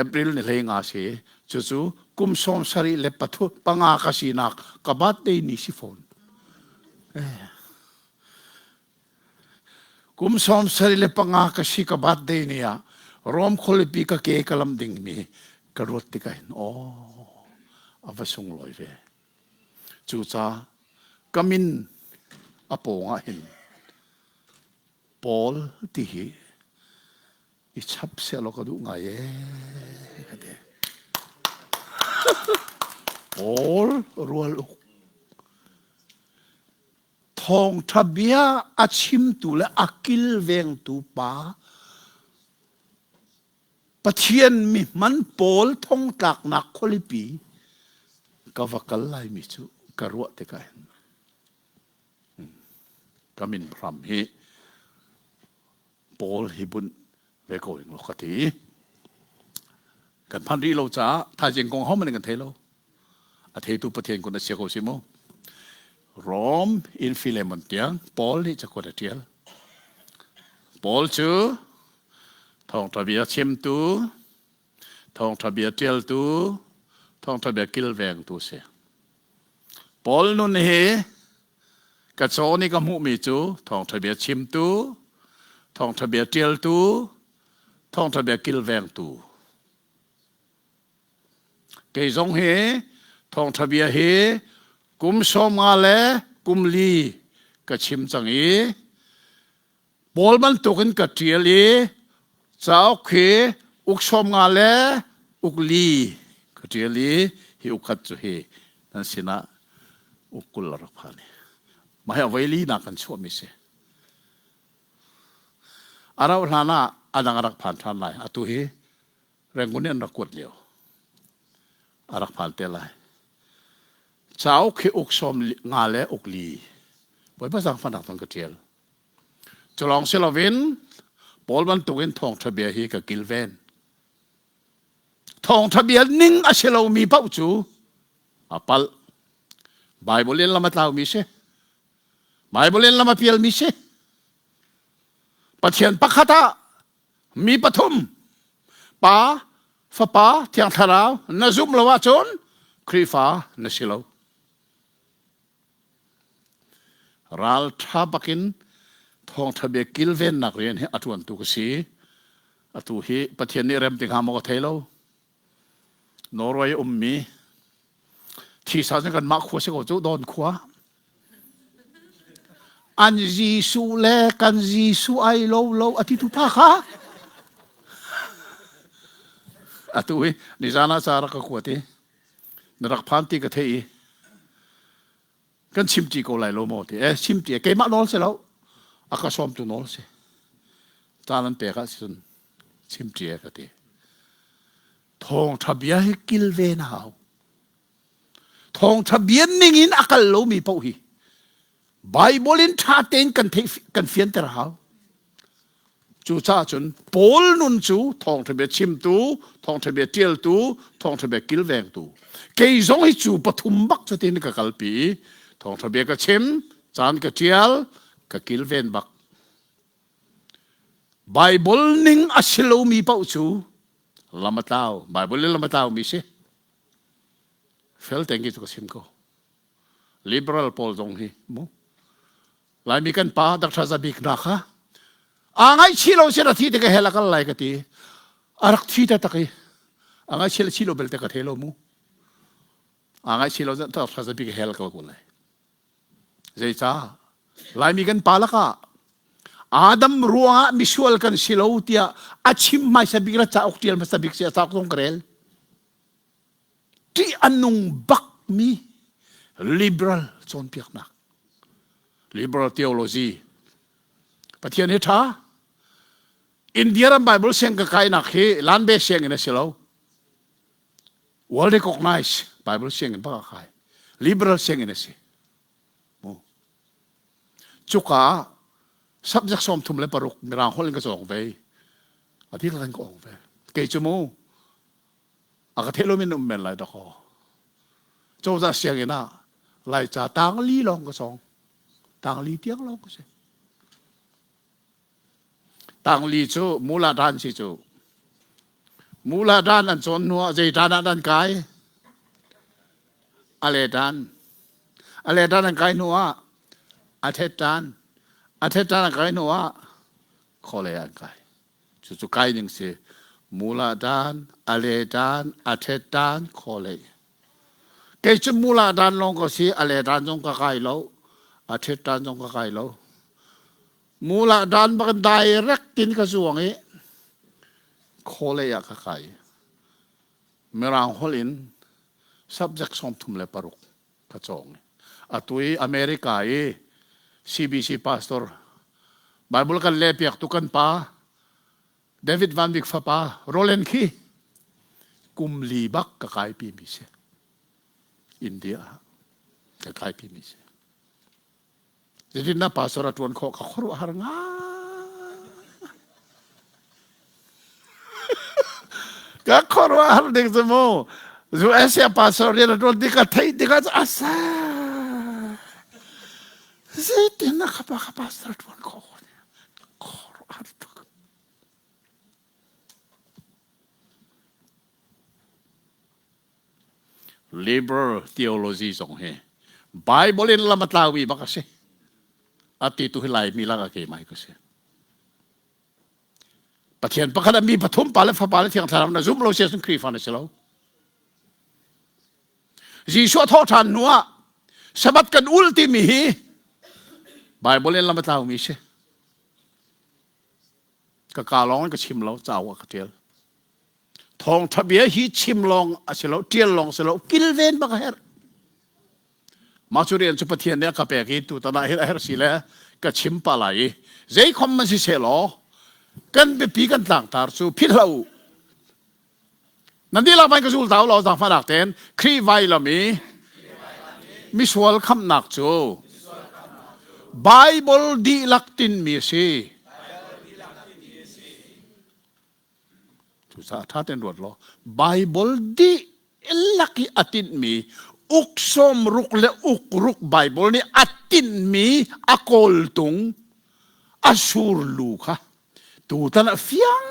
April ni hlei nga si. Cucu kum sawm sarih le pathu panga ka sinak ka birthday ni si fawn. Eh. Kum 75 ka si ka birthday ni ah Rom khualipi ka ke ka lam ding mi ka ruat tikah hin oh a va sunglawi ve. Cucaah ka min a pawng ah hin Paul ti hi i chap sehlaw ka duh ngai ee ka ti. Paul rual uk thawngṭha bia a chimtu le a kilvengtu pa Pathian mi hman pawl thongtlaknak khualipi ka va kal laimi cu ka ruah tikah hin Ka min hram hi Paul hi bunh ve ko ing law ka ti. Kan phan rih lo caah thaizing kong hohmanh in kan thei lo. A theitu Pathian kun a sia ko si mu. Rom in Philemon tiang Paul nih cakuat a ṭial. Paul cu thawngṭha bia chimtu, thawngṭha bia ṭialtu, thawngṭha bia kilvengtu si. Paul nun hi ka cawn i ka hmuhmi cu thawngṭha bia chimtu, thawngṭha bia ṭialtu, thawngṭha bia kilvengtu. Kei zong hi thawngṭha bia hi kum 50 le kum li ka chim cang i Paul bantukin ka ṭial i cauk hi uk 50 le uk li ka ṭial i hi uk khat cu hi nan sinah uk 20 a rak phan i mah hi a voi linak kan chuahmi si. A rauh hlan ah a dang a rak phan ṭhan lai. Atu hi Rangoon in an rak kuat lio. A rak phan te lai. Cauk hi uk sawm nga le uk li. Bawipa zaangfahnak thawng ka ṭial. Cu lawng si loin Paul bantukin thawngṭha bia hi ka kilven. Thawngṭha bia ning a si lomi paoh cu a palh. Bible in lam a tlaumi si. Bible in lam a pialmi si. Pathian pakhat ah mi pathum Pa, Fapa, Thiang Thlarau na zumh lo ahcun Khrihfa na si lo. Ralṭha bakin thawngṭha bia kilvennak rian hi a ṭuantu ka si. Atu hi Pathian nih rem ti hnga maw ka thei lo. Norway ummi thisa cu kanmah khua si ko cu Dawn khua. An Jesuh le kan Jesuh ai lo lo a ti tu pa kha. Atu hi nizan ah ca rak ka kuat i na rak phan ti ka theih i kan chim ṭi ko lai lo maw ti eh chim ṭi keimah nawl si lo a ka sawmtu nawl si caan an pek ahcun chim ṭi ka ti thawngṭha bia hi kilven a hau thawngṭha bia ning in a kal lomi paoh hi Bible in ṭha tein kan theih kan fianter a hau. Cucaah cun Paul nun cu thawngṭha bia chimtu, thawngṭha bia ṭialtu, thawngṭha bia kilvengtu. Kei zong hi cu pathum bak cutin ka kalpi i thawngṭha bia ka chim, caan ka ṭial, ka kilven bak. Bible ning a si lomi paoh cu lam a tlau. Bible in lam a tlaumi si. Fel tein cu ka chim ko. Liberal pawl zong hi mu Laimi kan pa Dr. Zabik hna kha aa ngaihchih lo sin a thi te ka hel a kal lai ka ti a rak thi ta tak i a ngaihchih le chi lo belte ka thei lo mu aa ngaihchih lo Dr. Zabik hel kal ko lai zeica Laimi kan pa lakah Adam ruangah misual kan si lo tiah a chim hmaisa bik le cauk tial hmasa bik si a cauk zong ka rel ṭih a nung bakmi liberal cawnpiaknak liberal theology Pathian hi ṭha India ram Bible siang ka kainak hi Lanbe sianginn a si lo world recognized Bible sianginn bak a kai liberal sianginn a si cuka subject 36 mirang holh in ka cawng ve a dihlak in ka ong ve kei cu mu A ka thei lomi na um men lai dakaw. Cozah sianginn ah Laica tangli lawng ka cawng. Tangli tiang lawng ka si. Tangli cu mula dan si cu. Mula dan an cawn hnu ah zei dan ah dan kai? A le dan. A le dan an kai hnu ah a thet dan. A thet dan an kai hnu ah khole an kai. Cucu kai ning si. Mula dan, a le dan, a thet dan, khaw lei. Kei cu mula dan lawng ka si, a le dan zong ka kai lo, a thet dan zong ka kai lo. Mula dan bak direct in ka zuang i khaw lei ah ka kai. Mirang holh in subject 36 ka cawng. Atu i America i CBC pastor Bible kan lehpiak tu kan pa David Van Bik fapa Roland khi kum li bak ka kaipi mi si. India ah ka kaipi mi si. Zeitin na pastor a tuan khawh ka khuaruahhar ngai. Ka khuaruahhar ding cu mu. USA pastor rian a tuan ti ka theih tikah asa. Zeitin na ka pa ka pastor tuan khawh khuaruahhar tuk. Liberal theology zong hi Bible in lam a tlaumi bak a si. A ti tu hi Laimi lak a keimah hi ka si. Pathian pakhat a mi pathum pa le fapa le thiang thlarau na zum lo si ahcun Khrihfa na si lo. Jesuh a thawh ṭhan hnu ah Sabbath kan ul timi hi Bible in lam a tlaumi si. Ka ka lawng in ka chim lo, cauk ah ka ṭial. Thawngṭha bia hi chim lawng a si lo, ṭial lawng si lo, kilven bak a herh. Mah cu rian cu Pathian nih a ka pek i tutan ah hin a herh si le ka chim pah lai i zeikhom man si seh law. Kan biapi kan tlangtar cu philh hlah u. Nan dihlak van ka zul ta u law zaangfahnak tein Khrih vailam i misual khamhnak cu Bible dihlak tinmi a si. Cucaah ṭha tein ruat law Bible dihlak i a tinhmi uk sawmruk le uk ruk Bible nih a tinhmi a kawltung a surlu kha tutan ah fiang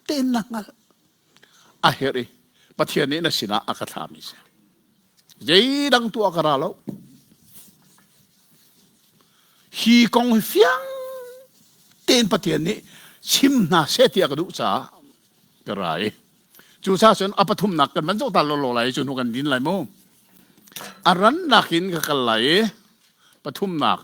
tein na hngalh a herh i Pathian nih na sinah a ka thlahmi si. Zeidang tuah ka ra lo. Hi kong hi fiang tein Pathian nih chim hna seh ti a ka duh caah ka ra i cucaah cun a pathumnak kan van zoh ta lawlaw lai cu hnu kan din lai mu. A rannak in ka kal lai i pathumnak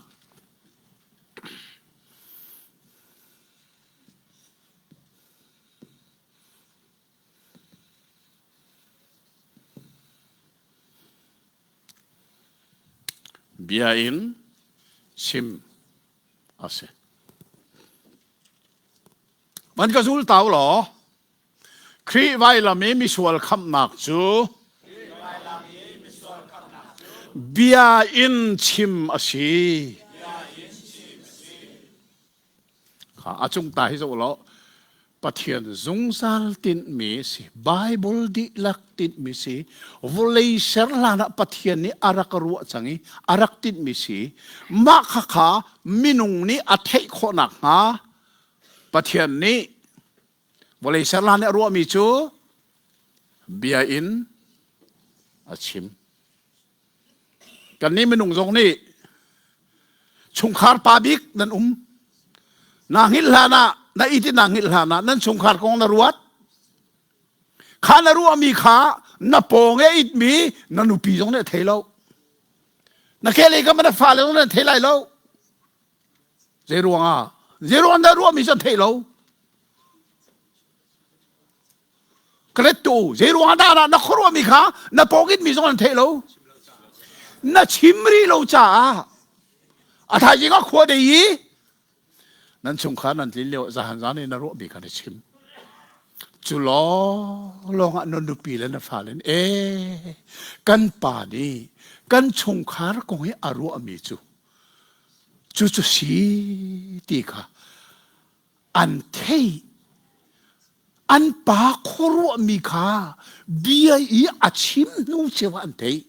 Bia in chim a si. Van ka zul tau law, Khrih vailam i misual khamhnak cu bia in chim a si. Kha a cung ta hi zoh law Pathian zungzal tinhmi si Bible dihlak tinhmi si vawlei ser hlan ah Pathian nih a rak ruah cang i a rak tinhmi si mah khakha minung nih a theih khawh nakhnga Pathian nih vawlei ser hlan nih a ruahmi cu bia in a chim. Kannih minung zong nih chungkhar pa bik nan um. Na hngilh hlan ah na iti na hngilh hlan ah nan chungkhar kong na ruat. Kha na ruahmi kha na pawng e itmi na nupi zong nih a thei lo. Na kele ka na fale zong nih an thei lai lo. Zei ruangah? Zei ruang dah ruahmi cu an thei lo. Ka let tu zei ruang dah na khuaruahmi kha na pawngit mi zong an theih lo. Na chim rih lo caah a thaizing ah khua dei i nan chungkhar nan tlin lio zahan zan in na ruah mi kha na chim. Cu lawng lawng ah na nupi le na fale nih ee kan pa nih kan chungkhar kong hi a ruahmi cu cucu si ti kha an theih an pa khuaruahmi kha bia i a chim hnu ceu ah an theih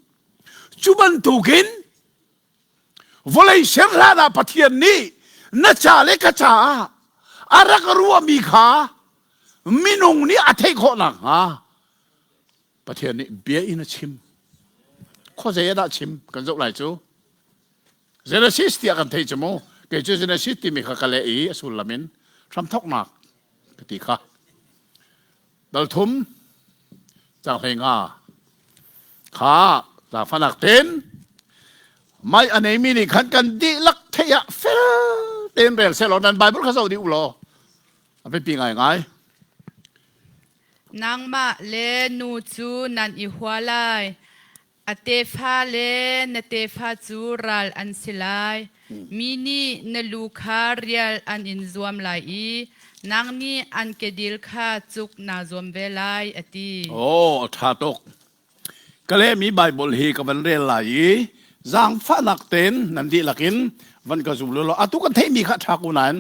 cu bantukin vawlei ser hlan ah Pathian nih na ca le ka caah a rak ruahmi kha minung nih a theih khawh nakhnga Pathian nih bia in a chim khuazei ah dah chim kan zoh lai cu Genesis tiah kan theih cu mu. Kei cu Genesis timi kha ka leh i a sullam in hramthawknak ka ti kha. Dal thum cang hlei nga kha zaangfahnak tein mai a neimi nih khan kan dihlak theih ah fel tein rel sehlaw nan Bible kha zoh dih u law a biapi ngaingai. Nangmah le nu cu nan i hua lai. A tefa le na tefa cu ral an si lai. Mi nih na lu kha rial an in zuam lai i nang nih an kedil kha cuk naa zuam ve lai, a ti. Oh, a ṭha tuk. Ka lehmi Baibal hi ka van rel lai i zaangfahnak tein nan dihlak in van ka zum law atu kan theihmi kha ṭha ko nain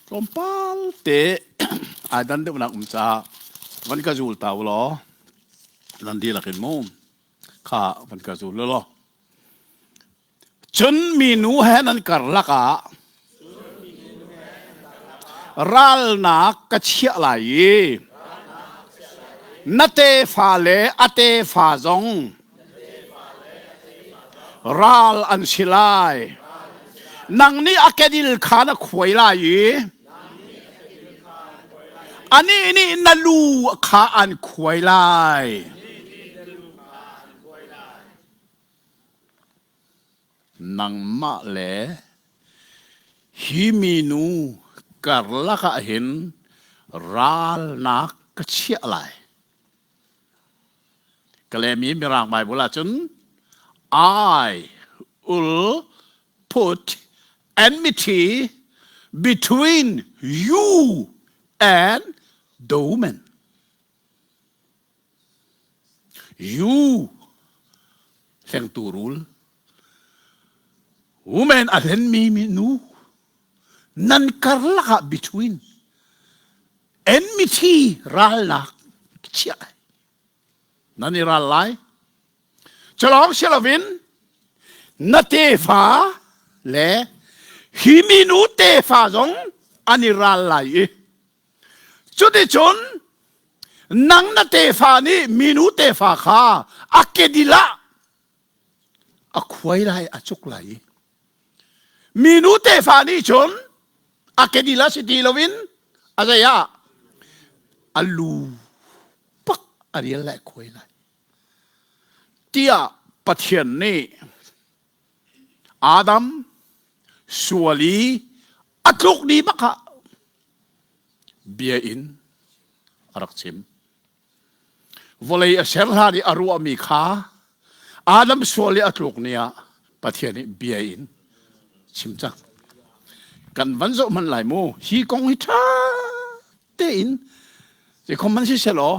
tlawmpal te ai dan deuhnak um caah van ka zul ta u law nan dihlak in mu kha van ka zul law cun minu he nan karlak ah ralnak ka chiah lai i na tefa le a tefa zong ral an si lai nang nih a kedil kha na khuai lai i Anih nih na lu kha an khuai lai. Nangmah le hi minu karlak ah hin ralnak ka chiah lai. Kalemi Mirang Bible ahcun I will put enmity. Between you and the woman. You hlengtu rul. Woman a hlenmi nu nan karlak ah between enmity ralnak chiah nan i ral lai. Culawng si loin na tefa le hi minu tefa zong an i ral lai i cuticun nang na tefa nih minu tefa kha a kedil ah a khuai lai a cuk lai i minu tefa nih cun a kedil ah si ti loin a zei ah a lu pak a rial lai khuai lai tiah Pathian nih Adam sual i a tluk ni bak ah bia in a rak chim. Vawlei a ser hlan i a ruahmi kha Adam sual i a tluk ni ah Pathian nih bia in chim cang. Kan van zoh hmanh lai mu. Hi kong hi ṭha tein zeikhom man si selaw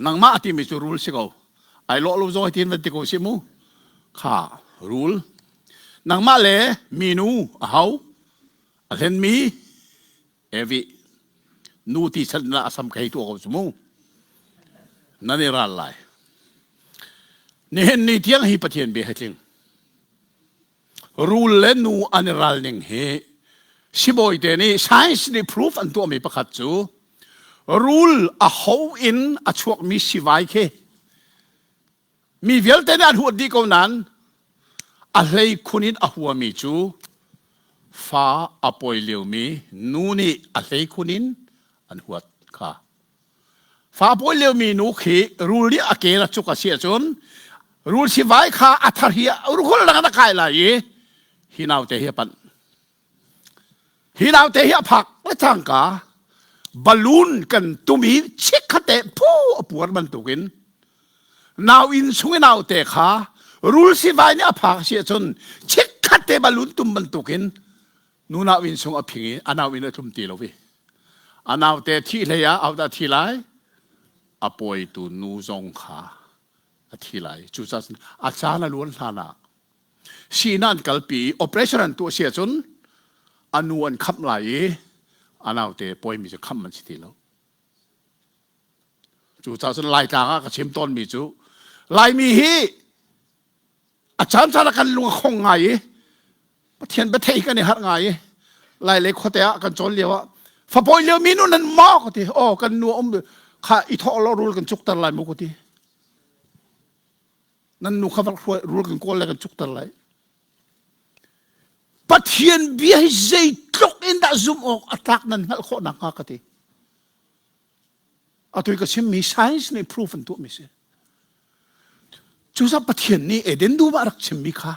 nangmah timi cu rul si ko ai lawh lo zong tin van ti ko si mu kha rul nangmah le minu a hau a hlenmi evi nu ti chan na asam khei tu ko mu nan i ral lai nihin ni tiang hi pathian bia he tling Rul le nu an i ral ning hi sibawi te nih science nih proof an tuahmi pakhat cu rul a ho in a chuakmi sivai khi mi vialte nih an huat dih ko nain a hlei khun in a huami cu fa a pawi liomi nu nih a hlei khun in an huat kha. Fa pawi liomi nu khi rul nih a ke a cuk a si ahcun rul sivai kha a thar hi rul dang a kai lai i hi naute hi a panh. Hi naute hi a phak le cangka balloon kan tum i chikkhat phu a puar bantukin nau inn chung i naute kha rul sivai nih a phak a si ahcun chikkhat te balloon tum bantukin nu nau inn chung a phing i a nau inn a tlum ti lo i A naute thih hlei ah ahodah thi lai? A pawitu nu zong kha a thi lai. Cucaah a caan a luan hlan ah sii an kalpi i operation an tuah si ahcun a nu an khamh lai i a naute pawimi cu khamh an si ti lo. Cucaah cun Laitlang ah ka chim tawnmi cu Laimi hi a caan caan ah kan lung a khong ngai i Pathian biathei kan i harh ngai i lai le khuate ah kan cawn lio ah fapawi lio mi nu nan maw ka ti oh kan nu um kha i thawh lo rul kan cukter lai mu ka ti nan nu kha hruai rul kan kawl le kan cukter lai Pathian bia hi zeitluk in dah zumh awk a tlak nan hngalh khawh nakhnga ka ti Atu i ka chimmi science nih proof an tuahmi si. Cucaah Pathian nih Eden dum ah a rak chimmi kha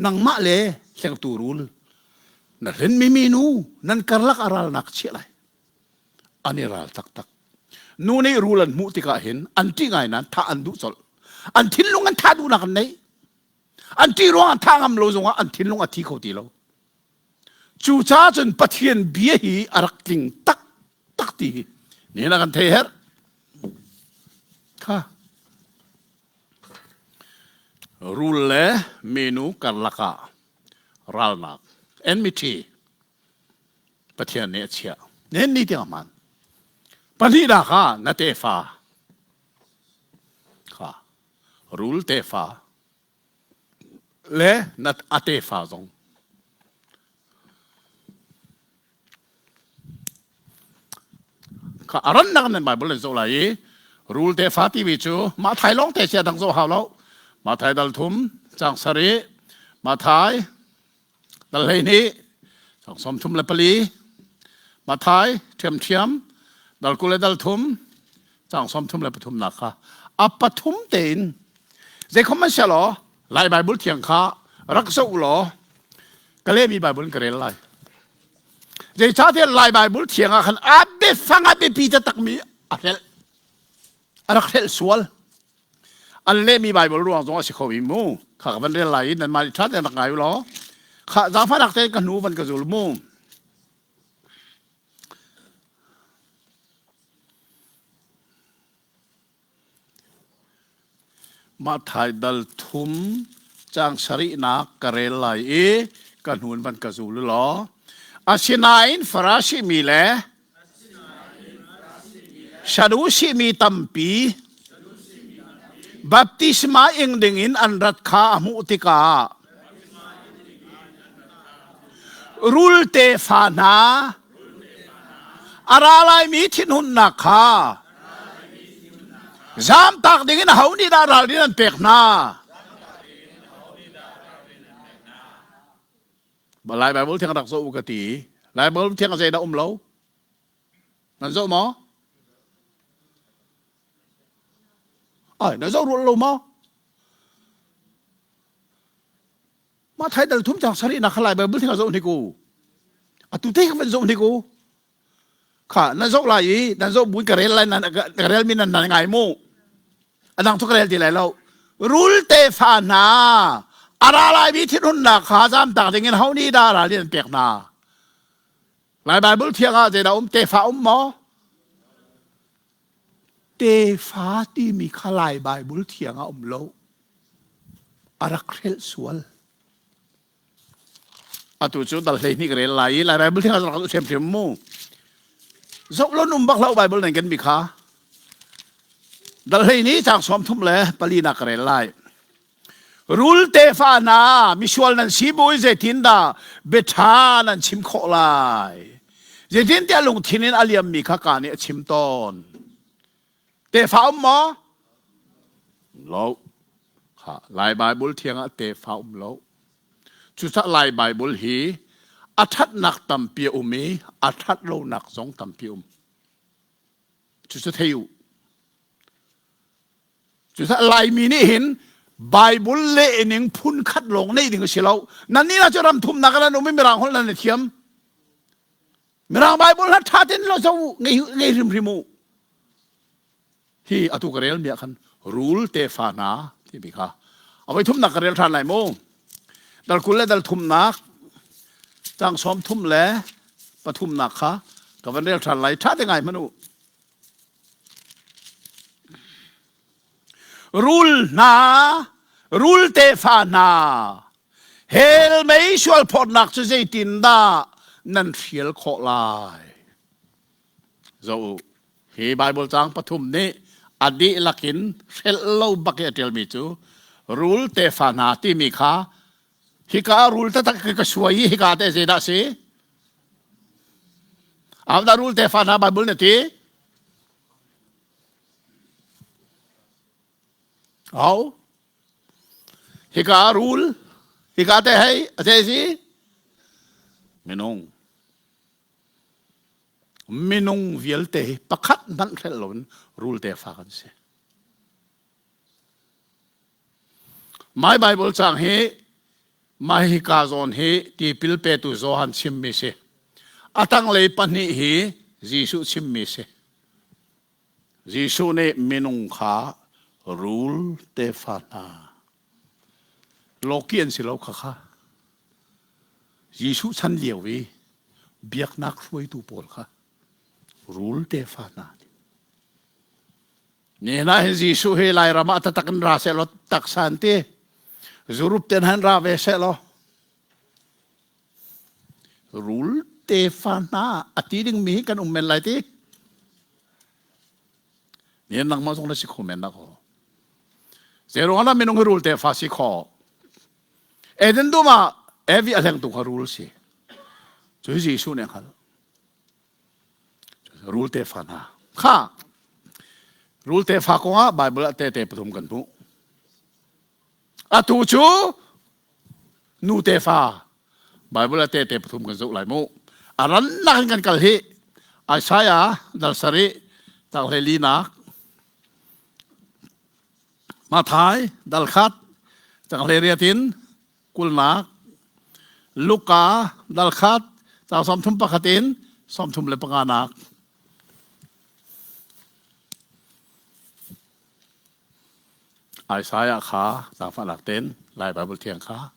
nangmah le hlengtu rul na hlenmi minu nan karlak a ralnak chiah lai. An i ral taktak. Nu nih rul an hmuh tikah hin an ṭih ngai nain thah an duh colh. An thinlung an thah duhnak an nei. An ṭih ruangah thah ngam lo zongah an thinlung a thi kho ti lo. Cucaah cun Pathian bia hi a rak tling tak tak ti hi nihin a kan thei herh kha rul le minu karlak ah ralnak enmity Pathian nih a chiah nihin ni tiang hman pahnihnak ah na tefa kha rul tefa le na a tefa zong Kha a rannak nan Bible an zoh lai i rul tefa timi cu Mathai lawng te sia dang zoh hau lo. Mathai dal thum cang sarih Mathai dal 12 cang 34 Mathai ṭhiamṭhiam dal 23 cang 33 nak kha a pathum tein zeikhom an sia law Lai Bible thiang kha rak zoh law ka lehmi Bible in ka rel lai. Zeicahtiah Lai Bible thiang ah khan a biafang a biapi taktakmi a hrelh. A rak hrelh sual. An lehmi Bible ruang zong a si kho i mu. Kha ka van rel lai i nanmah nih ṭha tein rak ngai u law. Kha zaangfahnak tein ka hnu van ka zul mu. Matthai dal thum caang sarihnak ka rel lai i ka hnun van ka zul law. Asinain Farasi mi le Sadusi mi tampi baptisma ing dingin an rat kha a hmuh tikah rul tefa hna a ra laimi thinhunnak kha zamtak dingin aho nih dah ralrin an pek hna? Lai Bible thiang rak zoh u ka ti. Lai Bible thiang zeidah um lo? Nan zoh maw? Ai, na zoh rual lo maw? Mah thai dal thum cang sari na kha Lai Bible thiang zoh hnik u. Atu te ka van zoh hnik u. Kha na zoh lai i nan zoh buin ka rel lai nan ka rel mi nan nan ngai mu. Adang cu ka rel ti lai lo. Rul tefa hna a ra lai mi thinhunnak kha zamtak ding in ho nih dah ral an pek hna? Lai Bible thiang ah zeidah um tefa um maw? Tefa timi kha Lai Bible thiang ah um lo. A rak hrelh sual. Atu cu dal 12 ka rel lai i Lai Bible thiang ah rak hrimhrim mu. Zoh lo um bak lo Bible nan kan mi kha. Dal 12 caang 34 le pali nak ka rel lai. Rul tefa hna misual nan si bu i zeitindah biaṭha nan chim khawh lai? Zeitintiah lungthin in a liammi kha kaa nih a chim tawn. Tefa um maw? Lo. Kha Lai Baibal thiang ah tefa um lo. Cucaah Lai Baibal hi a ṭhatnak tampi a um i a ṭhat lonak zong tampi a um. Cucu thei u. Cucaah Laimi nih hin Bible leh ning phun khat lawng neih ding a si lo. Nan nih cu ram thumnak ah nan um i Mirang holh nan i thiam. Mirang Bible hla ṭha tein lo zo ngei ngei hrimhrim u. Hi atu ka rel mi ah khan rul tefa hna timi kha a voi thumnak ka rel ṭhan lai mu. Dal 20 le dal thumnak cang 33 le pathumnak kha ka van rel ṭhan lai ṭha te ngai hmanh u. Rul hna, rul tefa hna, hell mei sualphawtnak cu zeitindah nan hrial khawh lai? Zoh u, hi Baibal caang pathum nih a dihlak in hrelh lo bak i a ṭialmi cu rul tefa hna timi kha hika ah rul taktak ka suai i hika teh zeidah a si? Ahodah rul tefa hna Baibal nih a ti? Au. Hika rul, hika te hei, a te si? Minung. Minung vialte hi pakhat hmanh hrelh loin rul tefa kan si. My Bible cang hi mah hika zawn hi tipil petu Johan chimmi si. A tanglei pahnih hi Jesuh chimmi si. Jesuh nih minung kha rul tefa hna lawki an si lo kha kha Jesuh chan lio i biaknak hruaitu pawl kha rul tefa hna Nihin ah hin Jesuh hi Lairam ah taktak in ra sehlaw taksa an ti. Zurup ten han ra ve sehlaw rul tefa hna a ti dingmi hi kan um men lai ti. Nihin nangmah zong na si kho men na ko. Zeiruang ah minung hi rul tefa si kho? Eden dum ah Evi a hlengtu kha rul si. Cu hi Jesuh nih a hngalh. Rul tefa hna kha rul tefa kongah Bible ah tehte pathum kan hmuh. Atu cu nu tefa Bible ah tehte pathum kan zoh lai mu. A rannak in kan kal hi Isaiah dal sarih tangle linak Mathai dal khat tangle riat in kulnak Luka dal khat caang 31 in 35 nak. Isaiah kha zaangfahnak ten Lai Bible thiang kha.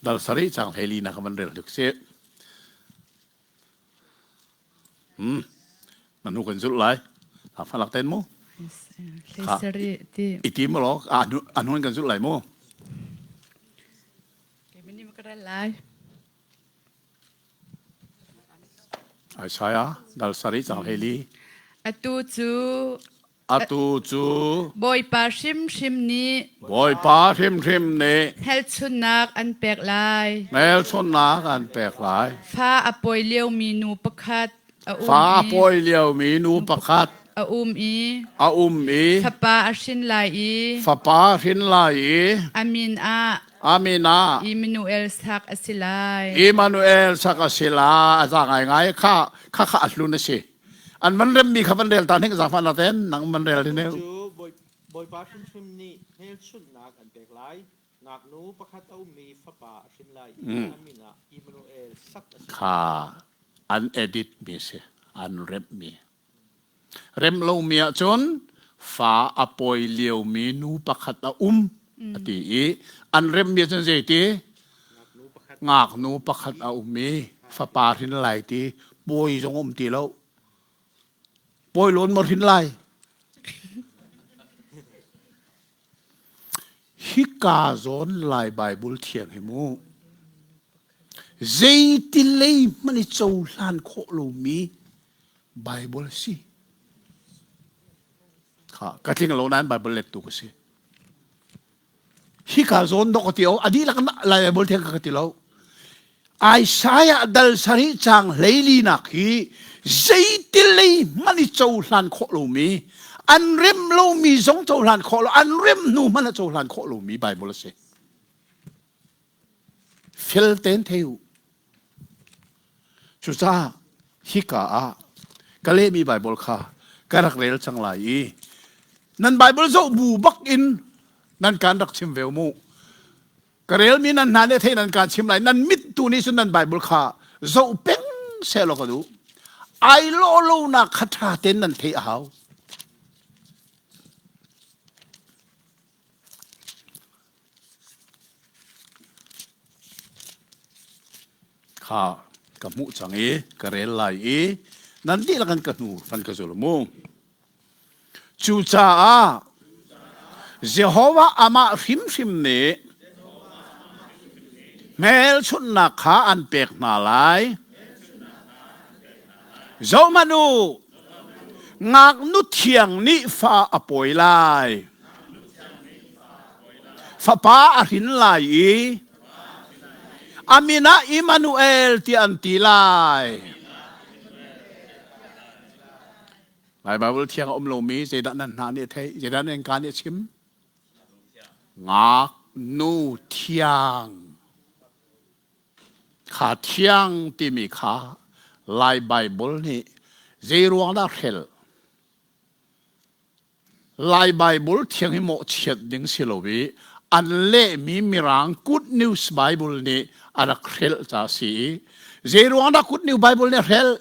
Dal sarih cang 14 na ka van rel tuk si. Hmm. Na nu kan zulh lai. Ha falak ten mu. Hlei I tim lo a nun kan zulh lai mu. Lai. Isaiah dal sarih cang 14. Atu cu Atu cu Bawipa hrimhrim nih Bawipa hrimhrim nih hmelchunhnak an pek lai. Hmelchunhnak an pek lai. Fa a pawi liomi nu pakhat a um Fa a pawi liomi nu pakhat a um i a um i fapa a hrin lai i fapa a hrin lai i a min ah a min ah Immanuel sak a si lai. Immanuel sak a si lai. A za ngaingai kha kha kha a hlun a si. An van remmi kha van rel ta ning zaangfah na ten nang van rel ding. Cu Bawipa hrimhrim nih hmelchunhnak an pek lai. Ngaknu pakhat a ummi fapa a hrin lai i a min ah Immanuel sak a si. Kha an edit mi si, an remh mi. Rem lomi ahcun fa a pawi liomi nu pakhat a um a ti i an remmi cun zeiti? Ngaknu pakhat a um i fapa hrin lai ti pawi zong um ti lo. Pawi lawn maw hrin lai? Hika zawn Lai Baibal thiang hi mu zeiti lei hmanh i cohlan khawh lomi Baibal a si. Kha ka tling lo nain Baibal lettu ka si. Hika zawn dok ka ti o a dihlak Lai Baibal thiang ka ti lo. Isaiah dal sarih caang 14nak hi zeiti lei hmanh i cohlan khawh lomi an rem lomi zong cohlan khawh lo an rem hnu hmanh a cohlan khawh lomi Bible a si. Fel tein thei u. Cucaah hika ah ka lehmi Bible kha ka rak rel cang lai i nan Bible zoh bu bak in nan kan rak chim ve mu. Ka relmi nan hna nih thei nan kan chim lai. Nan mit tu nih cun nan Bible kha zoh peng seh law ka duh. Ai lawh lonak kha ṭha tein nan theih a hau. Kha ka hmuh cang i ka rel lai i nan dihlak in ka hnu van ka zul mu. Cucaah Jehovah amah hrimhrim nih hmelchunhnak kha an pek hna lai. Zohhmanh u, ngaknu thiang nih fa a pawi lai. Fapa a hrin lai i a min ah Immanuel tiah an ti lai. Lai Baibal thiang a um lomi zeidah nan hna nih a theih, zeidah nan ka nih a chim? Ngaknu thiang. Kha thiang timi kha Lai Baibal nih zei ruang dah hrelh? Lai Baibal thiang hi mawhchiat ding si lo i an lehmi Mirang Good News Bible nih a rak hrelh ca a si i zei ruang dah Good News Bible nih a hrelh?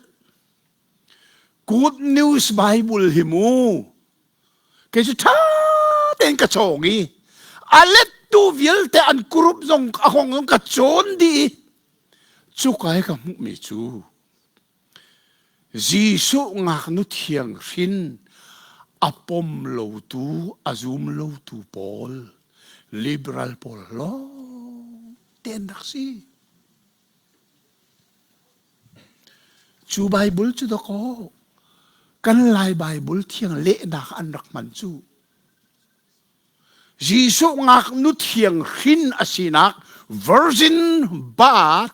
Good News Bible hi mu kei cu ṭha tein ka cawng i a lettu vialte an group zong a kong zong ka cawn dih i cuka i ka hmuhmi cu Jesuh ngaknu thiang hrin a pom lotu a zum lotu pawl liberal pawl lawng te an rak si. Cu Baibal cu dakaw kan Lai Baibal thiang lehnak an rak hman cu. Jesuh ngaknu thiang hrin a sinak virgin birth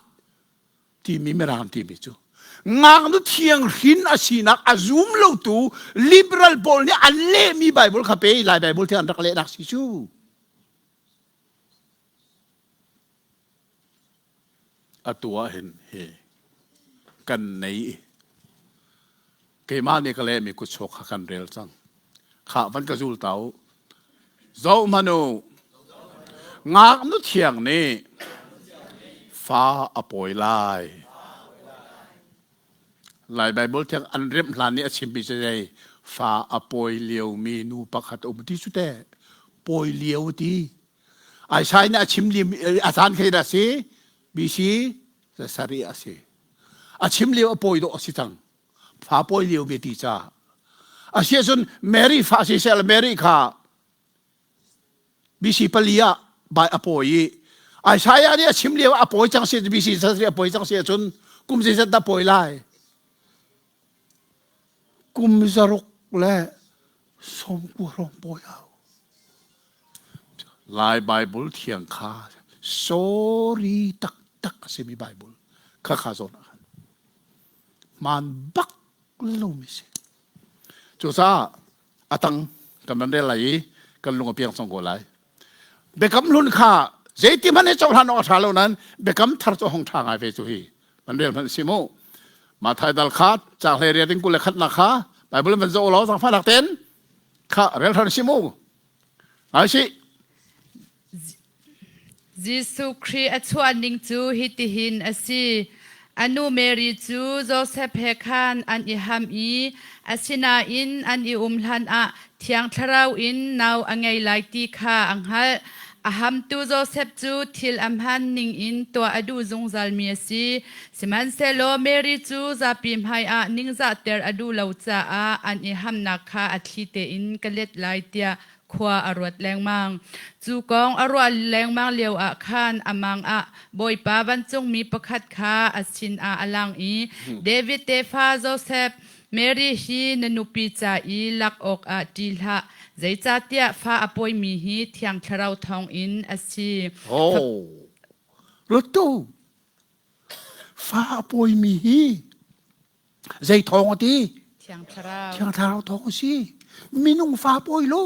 timi Mirang timi cu ngaknu thiang hrin a sinak a zum lotu liberal pawl nih an lehmi Bible kha pe Lai Bible thiang an rak lehnak si cu. Atu ah hin hi kan nei i keimah nih ka lehmi kutchuak kha kan rel cang. Khah van ka zul ta u. Zohhmanh u, ngaknu thiang nih fa a pawi lai. Lai Baibal thiang an remh hlan nih a chimmi cu zei fa a pawi liomi nu pakhat a um ti cu teh pawi lio ti. Isaiah nih a chim li a caan khi dah si BC sarih a si. A chim lio a pawi dawh a si cang. Fa pawi lio ve ti ca. A si ahcun Mary fa si seh Mary kha BC pali ah bai a pawi i Isaiah nih a chim lio a pawi cang si BC sarih a pawi cang si ahcun kum zeizat dah pawi lai? Kum zaruk le 90 hrawng pawi hau. Lai Bible thiang kha sorry taktak a simi Bible kha kha zawn ah khan hmaan bak lomi si. Cucaah a tang kan van rel lai i kan lung a piang cang ko lai. Biakam hlun kha zeiti hmanh hi cohlan awk a ṭha lo nain biakam thar cu hong ṭha ngai ve cu hi van rel hmanh si mu. Mathai dal kha caang hlei riat in 21nak kha Bible van zoh law zangfahnak tein kha rel hran si mu. Ngai si. Jesuh Khrih a chuah ning cu hitihin a si. A nu Mary cu Josef he khan an i ham i asinain an i um hlanah Thiang Thlarau in nau a ngei lai ti kha a hngalh. A hamtu Josef cu thil a hmaan ningin tuah a duh zungzalmi a si. Sihmanhsehlaw Mary cu zapi hmaiah ningzahter a duh lo caah an i hamnak kha a thli tein ka let lai tiah khua a ruat lengmang. Cu kong a ruah lengmang lioah khan a mang ah Bawipa vancungmi pakhat kha a sinah a lang i David tefa Josef, Mary hi na nupi ca i lak awkah ṭih hlah, zeicahtiah fa a pawimi hi Thiang Thlarau thawngin a si. Oh, rutu fa a pawimi hi Zei thawng a ti? Thiang Thlarau. Thiang Thlarau thawng a si. Minung fa pawi lo.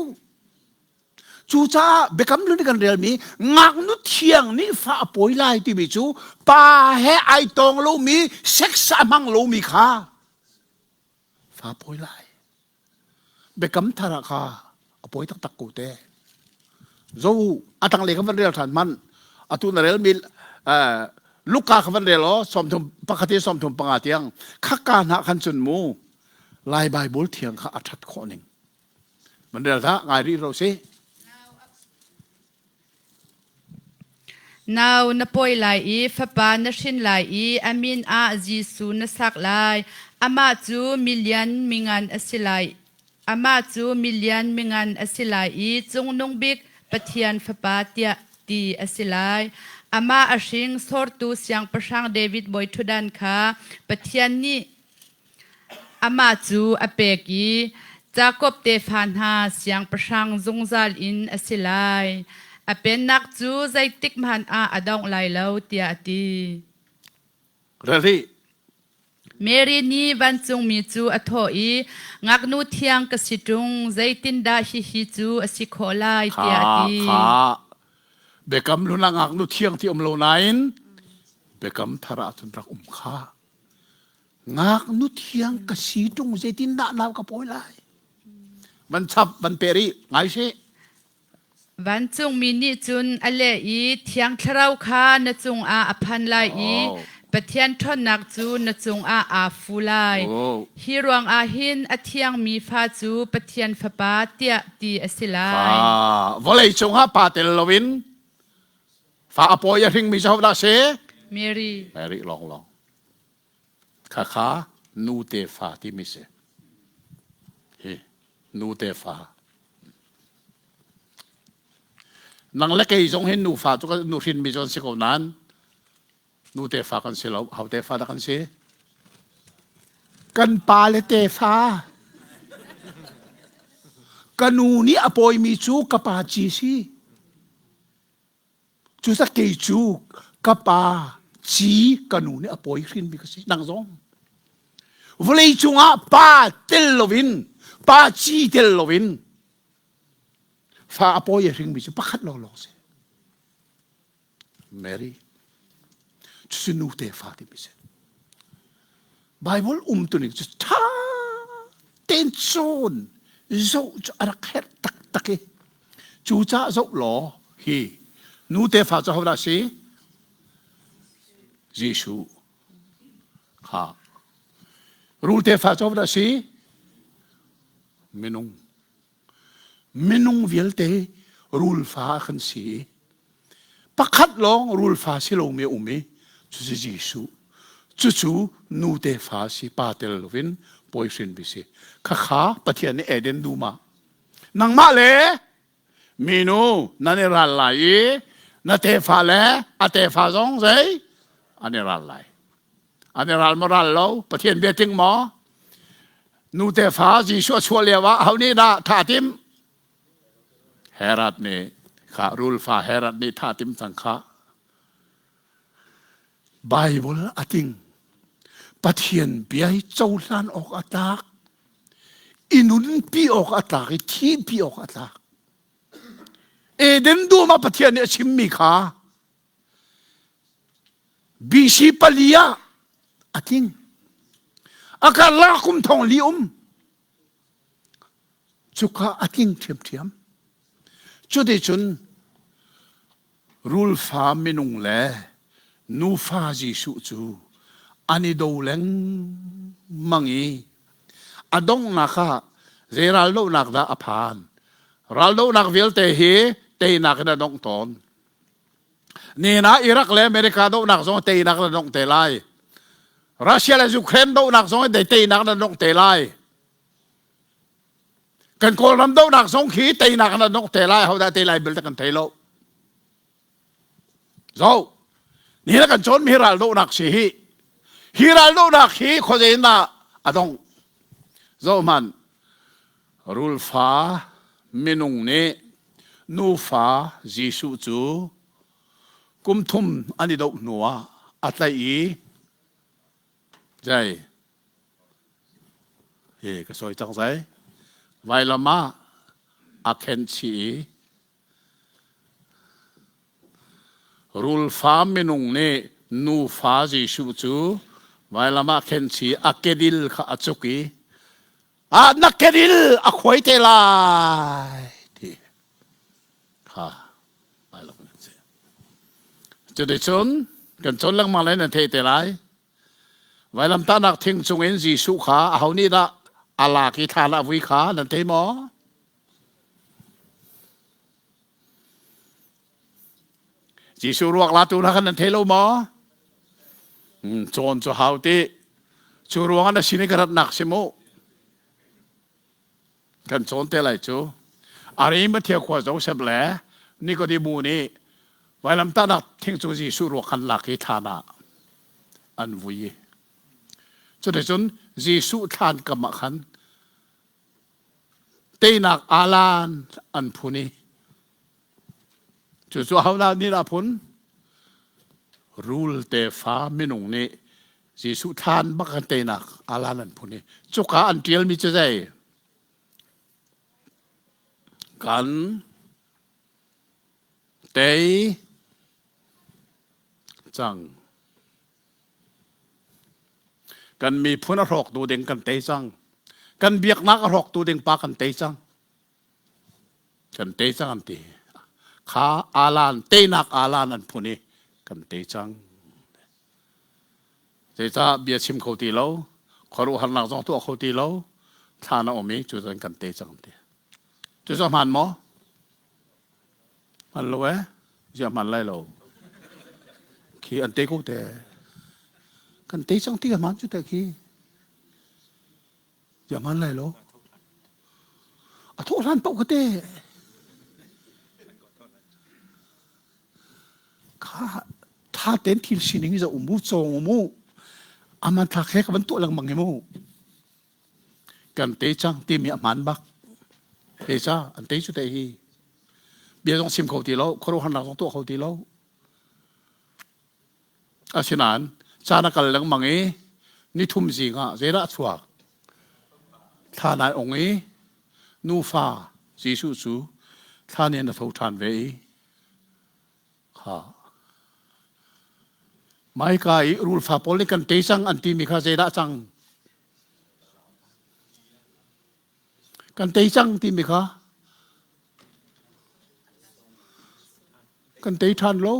Cucaah biakam hlun kan relmi ngaknu thiang nih fa a pawi lai timi cu pa he ai tong lomi sex a hmang lomi kha fa pawi lai. Biakam thar ah kha a pawi taktak ko te. Zo a tanglei kha van rel ṭhan hmanh. Atu na relmi Luka kha van rel aw 31 in 35 tiang khakka hna khan cun mu Lai Bible thiang kha a ṭhat khawh ning. Van rel hlah ngai rih ro si. Nau na pawi lai i fapa na hrin lai i a min ah Jesuh na sak lai. Amah cu milian mingan a si lai. Amah cu milian mingan a si lai i Cungnung Bik Pathian Fapa tiah ti a si lai. Amah a hring sortu Siangpahrang David bawiṭhutdan kha Pathian nih Amah cu a pek i Jakob tefa hna siangpahrang zungzal in a si lai. A pennak cu zeitikhmanh ah a dongh lai lo, tiah a ti. Rel Mary nih vancungmi cu a thawh i, Ngaknu thiang ka si ṭung, zeitindah hihi cu a si khawh lai, tiah a ti. Kha biakam hlun ah ngaknu thiang ti um lo nain biakam thar ah cun rak um kha. Ngaknu thiang ka si ṭung zeitindah nau ka pawi lai? Van chap van pe rih ngai sih. Vancungmi nih cun a leh i Thiang Thlarau kha na cungah a phan lai i Pathian ṭhawnnak cu na cungah aa fu lai. Hi ruangah hin a thiangmi fa cu Pathian Fapa tiah ti a si lai. Vawlei cungah pa tel loin fa a pawi a hringmi cu hodah si? Mary. Mary lawnglawng. Khakha nu tefa timi si. Hi nu tefa. Nang le kei zong hin nufa cu nu hrinmi cu an si ko nain nu tefa kan si lo. Ho tefa dah kan si? Kan pa le tefa. Ka nu nih a pawimi cu ka pa ci si. Cucaah kei cu ka pa ci ka nu nih a pawi hrinmi ka si. Nang zong. Vawlei cungah pa tel loin, pa ci tel loin fa a pawi a hringmi cu pakhat lawnglawng si. Mary. Cucu nu tefa timi si. Bible umtuning cu ṭha tein cawn zoh cu a rak herh taktak i cucaah zoh law hi nu tefa cu hodah si? Jesuh kha. Rul tefa cu hodah si? Minung. Minung vialte rul fa kan si. Pakhat lawng rulfa si lomi a um i cucu Jesuh. Cucu nu tefa si pa tel loin pawi hrinmi si. Khakha Pathian nih Eden dum ah nangmah le minu nan i ral lai i na tefa le a tefa zong zei an i ral lai. An i ral maw ral lo? Pathian bia ting maw? Nu tefa Jesuh a chuah lio ah ho nih dah tha tim? Herod nih kha rulfa Herod nih tha tim cang kha. Bible a ting. Pathian bia hi cohlan awk a tlak. I nunpi awk a tlak i thihpi awk a tlak. Eden dum ah Pathian nih a chimmi kha BC pali ah a tling. A karlak kum thong li um. Cuka a tling ṭhiamṭhiam. Cuticun rulfa minung le nufa Jesuh cu an i do lengmang i a donghnak ah zei raldohnak dah a phan? Raldohnak vialte hi teinak in a dongh tawn. Nina Iraq le America dohnak zong teinak in a dongh te lai. Russia le Ukraine dohnak zong teinak in a dongh te lai. Kan Kawlram dohnak zong khi teinak in a dongh te lai, hodah tei lai bel kan thei lo. Zo, ni na kan cawn mi ral dohnak si hi. Hi ral dohnak hi khuazei in dah a dong. Zo hman, rulfa minung nih nufa Jesuh cu kum thum an i doh hnu ah a tlaih i zei hi ka sawi cang zai vailam ah a khenh chih i rulfa minung nih nufa Jesuh cu vailam ah khenh chih a kedil kha a cuk i ah na kedil a khuai te lai ti kha vailam an si. Cuticun kan cawn lengmang lai nan theih te lai. Vailamtahnak thing cungin Jesuh kha aho nih dah a lak i thlan a vui kha nan thei maw? Jesuh ruak latu hna khan nan thei lo maw? Cawn cu hau ti. Cu ruangah na sin i ka ratnak si mu. Kan cawn te lai cu. Arimathea khua Joseph le Nikodemu nih vailamtahnak thing cu Jesuh ruak khan lak i thlan ah an vui. Cuticun Jesuh thlan kam ah khan teinak alan an phun i cucu ahodah nih dah phun? Rul tefa minung nih Jesuh thlan bak an teinak alan an phun i cuka an ṭialmi cu zei? Kan tei cang. Kan miphun a hrawktu ding kan tei cang. Kan biaknak a hrawktu ding pa kan tei cang. Kan tei cang an ti. Kha alan teinak alan an phun i kan tei cang. Zeicah bia chim kho ti lo, khuaruahharnak zong tuah kho ti lo, thla na um i cu cun kan te cang ti. Cu cu hmaan maw? Hman lo eh? Ziah hman lai lo. Khi an te ko te. Kan te cang ti ka hmaan cu te khi. Ziah hman lai lo. A thawh hlan paoh ka te. Kha tha ten thil sining za um mu cawng mu aman thlak he ka van tuah lengmang hi mu kan te cang timi a hmaan bak te ca an te cu te hi bia zong sim kho ti lo khuaruahharnak zong tuah kho ti lo asinain caan a kal lengmang i nithum zing ah zeidah a chuak thla nai ong i nufa Jesuh cu thlan in a tho ṭhan ve i Kha. Maika i rulfa pawl nih kan tei cang an timi kha zeidah cang? Kan tei cang timi kha kan tei ṭhan lo.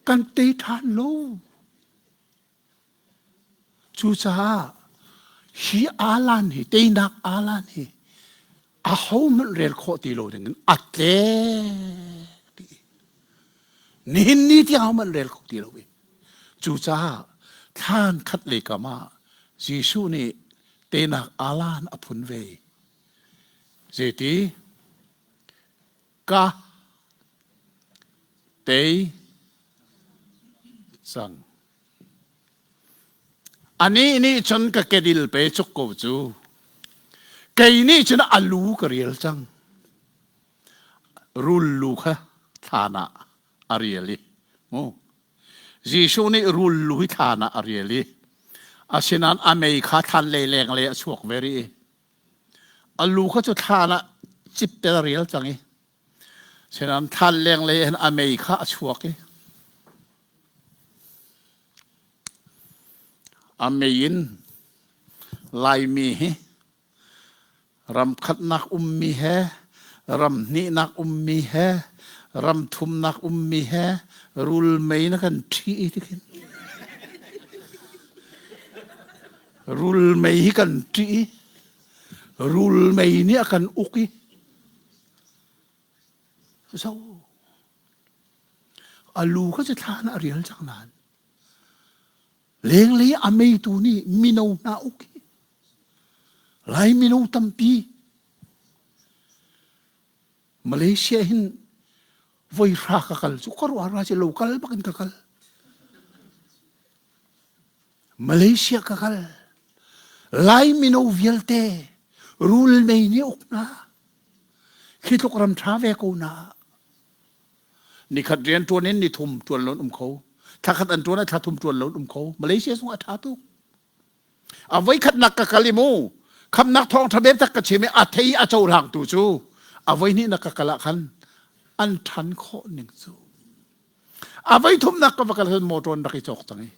Kan tei ṭhan lo. Cucaah hi alan hi teinak alan hi. Ahohmanh rel khawh ti lo ding in a tlek dih. Nihin ni tiang ahohmanh rel kho ti lo i. Cucaah thlan khat lei kam ah Jesuh nih tenak alan a phun ve. Zeiti? Ka tei cang. Anih nih cun ka kedil pe cuk ko cu. Kei nih cun a lu ka rial cang. Rul lu kha thlan ah a rial i mu. Jesuh nih rul lu hi thlan ah a rial i asinain a mei kha thlan lei leng lei a chuak ve rih i a lu kha cu thlan ah cip te a rial cang i Sinain thlan lenglei hin a mei kha a chuak i a mei in Laimi hi ram khatnak ummi he ram hnihnak ummi he ram thumnak ummi he rul mei na kan ṭhi i tikhin rul mei hi kan ṭih i rul mei nih a kan uk i Zo. A lu kha cu thlan a rial cang nain lenglei a meitu nih mino hna uk hi Lai mino tampi Malaysia hin voi hra ka kal cu ka ruah ra ci lo kal bak in ka kal Malaysia ka kal Lai mino vialte rul mei nih uk hna Khi tluk ram ṭha ve ko na. Nikhat rian ṭuan in nithum ṭuan lon um kho. Thla khat an ṭuan ah thla thum ṭuan lon um kho. Malaysia zong a ṭha tuk. A voikhat nak ka kal i mu. Khamnak thawng ṭha tak ka chim i a thei a cohlang tu cu a voi hnih nak ka kal ah khan an ṭhan khawh ning cu. A voi thum nak ka va kal cun motor an rak i cawk cang i.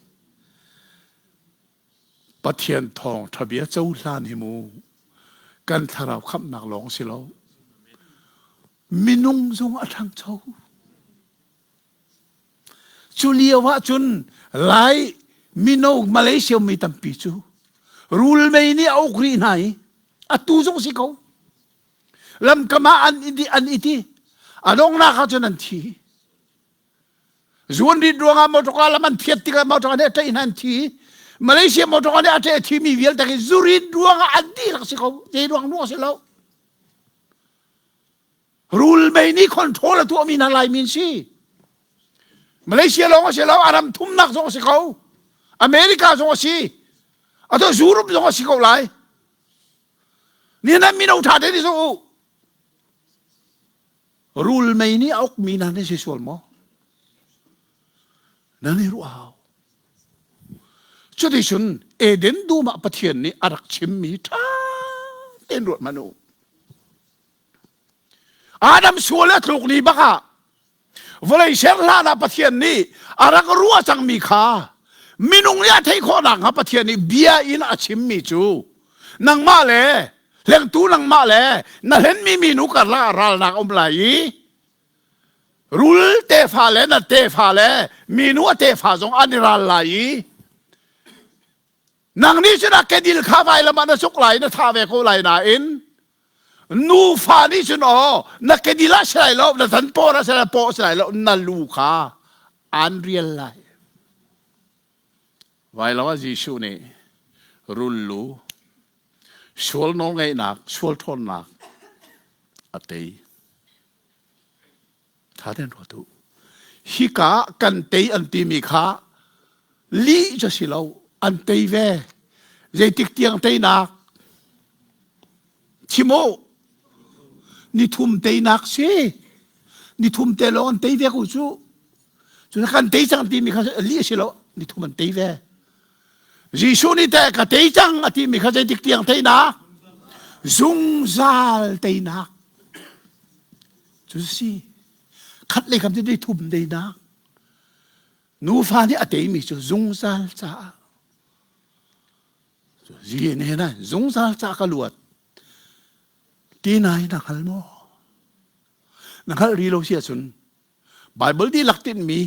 Pathian thawngṭha bia cohlan hi mu kan thlarau khamhnak lawng si lo. Minung zong a ṭhangcho. Cu lio ah cun Lai mino Malaysia mi tampi cu rulmei nih a uk rih hna i atu zong si ko. Lamkam ah an i an iti. A donghnak ah cun an thi. Zuan rit ruangah motor lam an phiat tikah motor nih a ṭaih hna an thi. Malaysia motor nih a ṭaih a thimi vialte khi zurit ruangah an dihlak si ko. Zei ruang ruang si lo. Rul mei nih control a tuahmi hna Laimi an si. Malaysia lawng a si lo, a ram thumnak zong a si ko. America zong a si. Atu Europe zong a si ko lai. Ni nan mino ṭha te ni su u. Rul mei nih a ukmi hna nan si sual maw? Nan i ruah hau. Cuticun Eden dum ah Pathian nih a rak chimmi ṭha tein ruat hmanh u. Adam sual a tluk ni bak ah vawlei ser hlan ah Pathian nih a rak ruah cangmi kha minung nih a theih khawh nakhnga Pathian nih bia in a chimmi cu nangmah le hlengtu nangmah le na hlenmi minu karlak ah ralnak um lai i rul tefa le na tefa le minu a tefa zong an i ral lai i nang nih cun a kedil kha vailam ah na cuk lai na tha ve ko lai nain nufa nih cun aw na kedil ah si lai lo na tan paw ah si lai paw si lai lo na lu kha an rial lai vailam ah Jesuh nih rul lu Sual nawlngeihnak, sual ṭhawnnak a tei. Ṭha tein ruat u. Hika kan tei an timi kha lih cu si lo, an tei ve. Zeitik tiang teinak? Chim u. Nithum teinak si. Nithum te lawng an tei ve ko cu. Cun kan tei cang timi kha lih a si lo, nithum an tei ve. Jesuh nih teh ka tei cang a timi kha zeitik tiang teinak? Zungzal teinak. Cu si. Khat lei kam cu thum teinak. Nufa nih a teimi cu zungzal caah. Zi ne na zungzal ca ka luat. Ti nai na hngal maw? Na hngalh ri lo si ahcun Bible dihlak tinhmi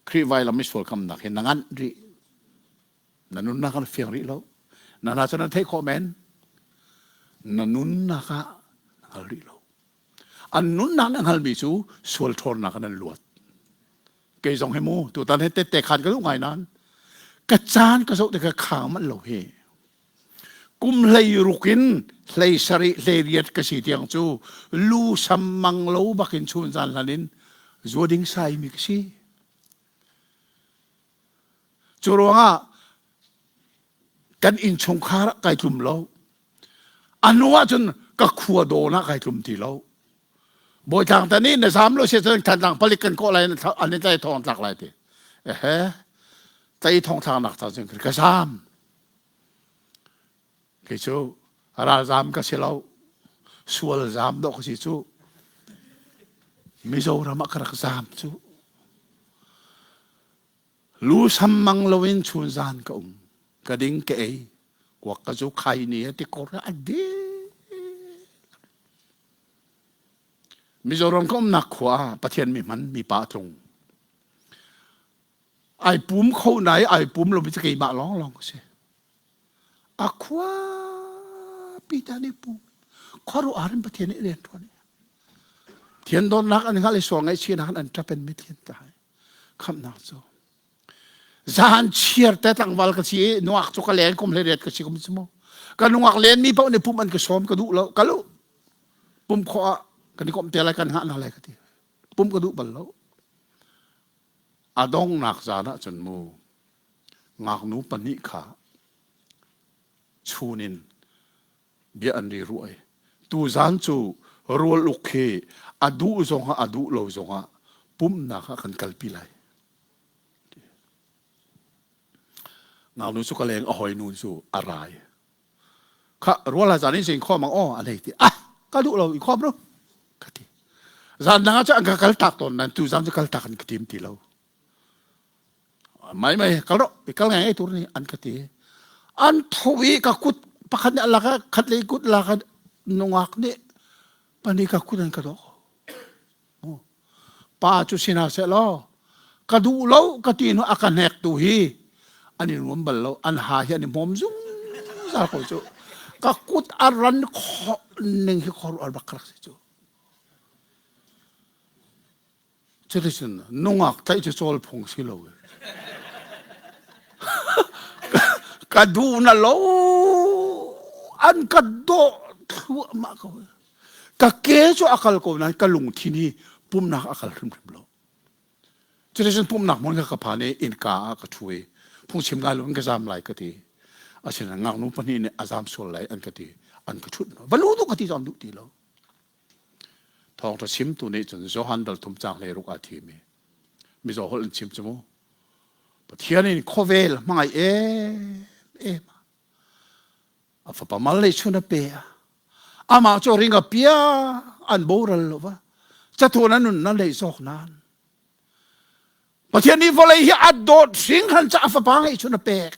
Khrih vailam i sual khamnak hi na nganh rih. Na nunnak ah na fiang rih lo. Na hna cu na theih khawh men. Na nunnak ah. Hngal rih lo. An nunnak an hngalmi cu sual ṭhawnnak in an luat. Kei zong hi mu tutan he tette khan ka duh ngai nain ka caan ka zoh tikah khang manh lo hi. Kum hlei ruk in hlei sarih hlei riat ka si tiang cu lu sam mang lo bakin chun zan hlan in zua ding sai mi ka si. Cu ruangah kan innchungkhar ah kai tlum lo. A hnu ahcun ka khua dawn ah kai tlum ti lo. Bawitlang tan i na zam lo si cun Thantlang palik kan kawh lai an in tlai thong tlak lai ti. Ehe tlai thong thlak nak ca cun ka zam. Kei cu ralzam ka si lo. Sual zam dawh ka si cu. Mizoram ah ka rak zam cu. Lu sam mang loin chun zan ka um. Ka ding ka ei. Kuak ka zu khai ni a ti kor a di. Mizoram ka umnak khua ah Pathian mi hman mi pa tlung. Ai pum kho nai ai pum lo mi cu keimah lawng lawng ka si. A khua pi ta nih pum. Khuaruah in Pathian nih rian ṭuan. Thian dawtnak an hngalh i sual ngaihchihnak an ṭapen mi thian ta hai. Khamhnak cu. Zan chiar te tlangval ka si i nuak cu ka len kum hlei riat ka si kum cu mu. Ka nungak len mi paoh nih pum an ka sawm ka duh lo. Ka lu. Pum khawh ah kan i komh te lai kan hngah hna lai ka ti. Pum ka duh bal lo. A donghnak zan ah cun mu ngaknu pahnih kha chun in bia an ri ruai. Tuzan cu rual uk hi a duh zongah a duh lo zongah pumhnak ah kan kalpi lai. Ngaknu cu ka leng a hoi nu cu a rai. Kha rual ha zan in sing khom ang aw a nei ti. Ah ka duh lo i khom ru. Ka ti. Zan dang ah cu an ka kal tak tawn nan tu zan cu kal tak an ka tim ti lo. Mai mai kal ro i kal ngai tur ni an ka ti. An tho i ka kut pakhat nih a lak khat lei kut lak nungak nih pani ka kut an ka dawh. Pa cu sina seh law ka duh lo ka ti hnu a ka hnek tu hi an i nuam bal lo an ha hi an i hmawm zungzal ko cu ka kut a ran khawh ning hi khuaruah bak rak si cu Cuticun nungak tlaih cu cawl phung si lo. Ka duh na lo an ka dawh thluahmah ko. Ka ke cu a kal ko nain ka lungthin hi pumnak a kal hrimhrim lo. Cuticun pumnak hmun kha ka phan i innka ah ka ṭhu i phungchim ngai loin ka zaam lai ka ti. Asinain ngaknu pahnih nih a zaam sual lai an ka ti. An ka ṭhut. Va lu duh ka ti zong duh ti lo. Thawngṭha chimtu nih cun Johan dal thum caang 16 aa thim i mizaw holh in chim cu mu. Pathian in khuavel hmangaih em em a fapa mal lei chun a pe a amah cu ring a pia an boral lo va cathuan a nun na lei zawk nan Pathian nih vawlei hi a dawt hringhran ca a fapa ngeih chun a pek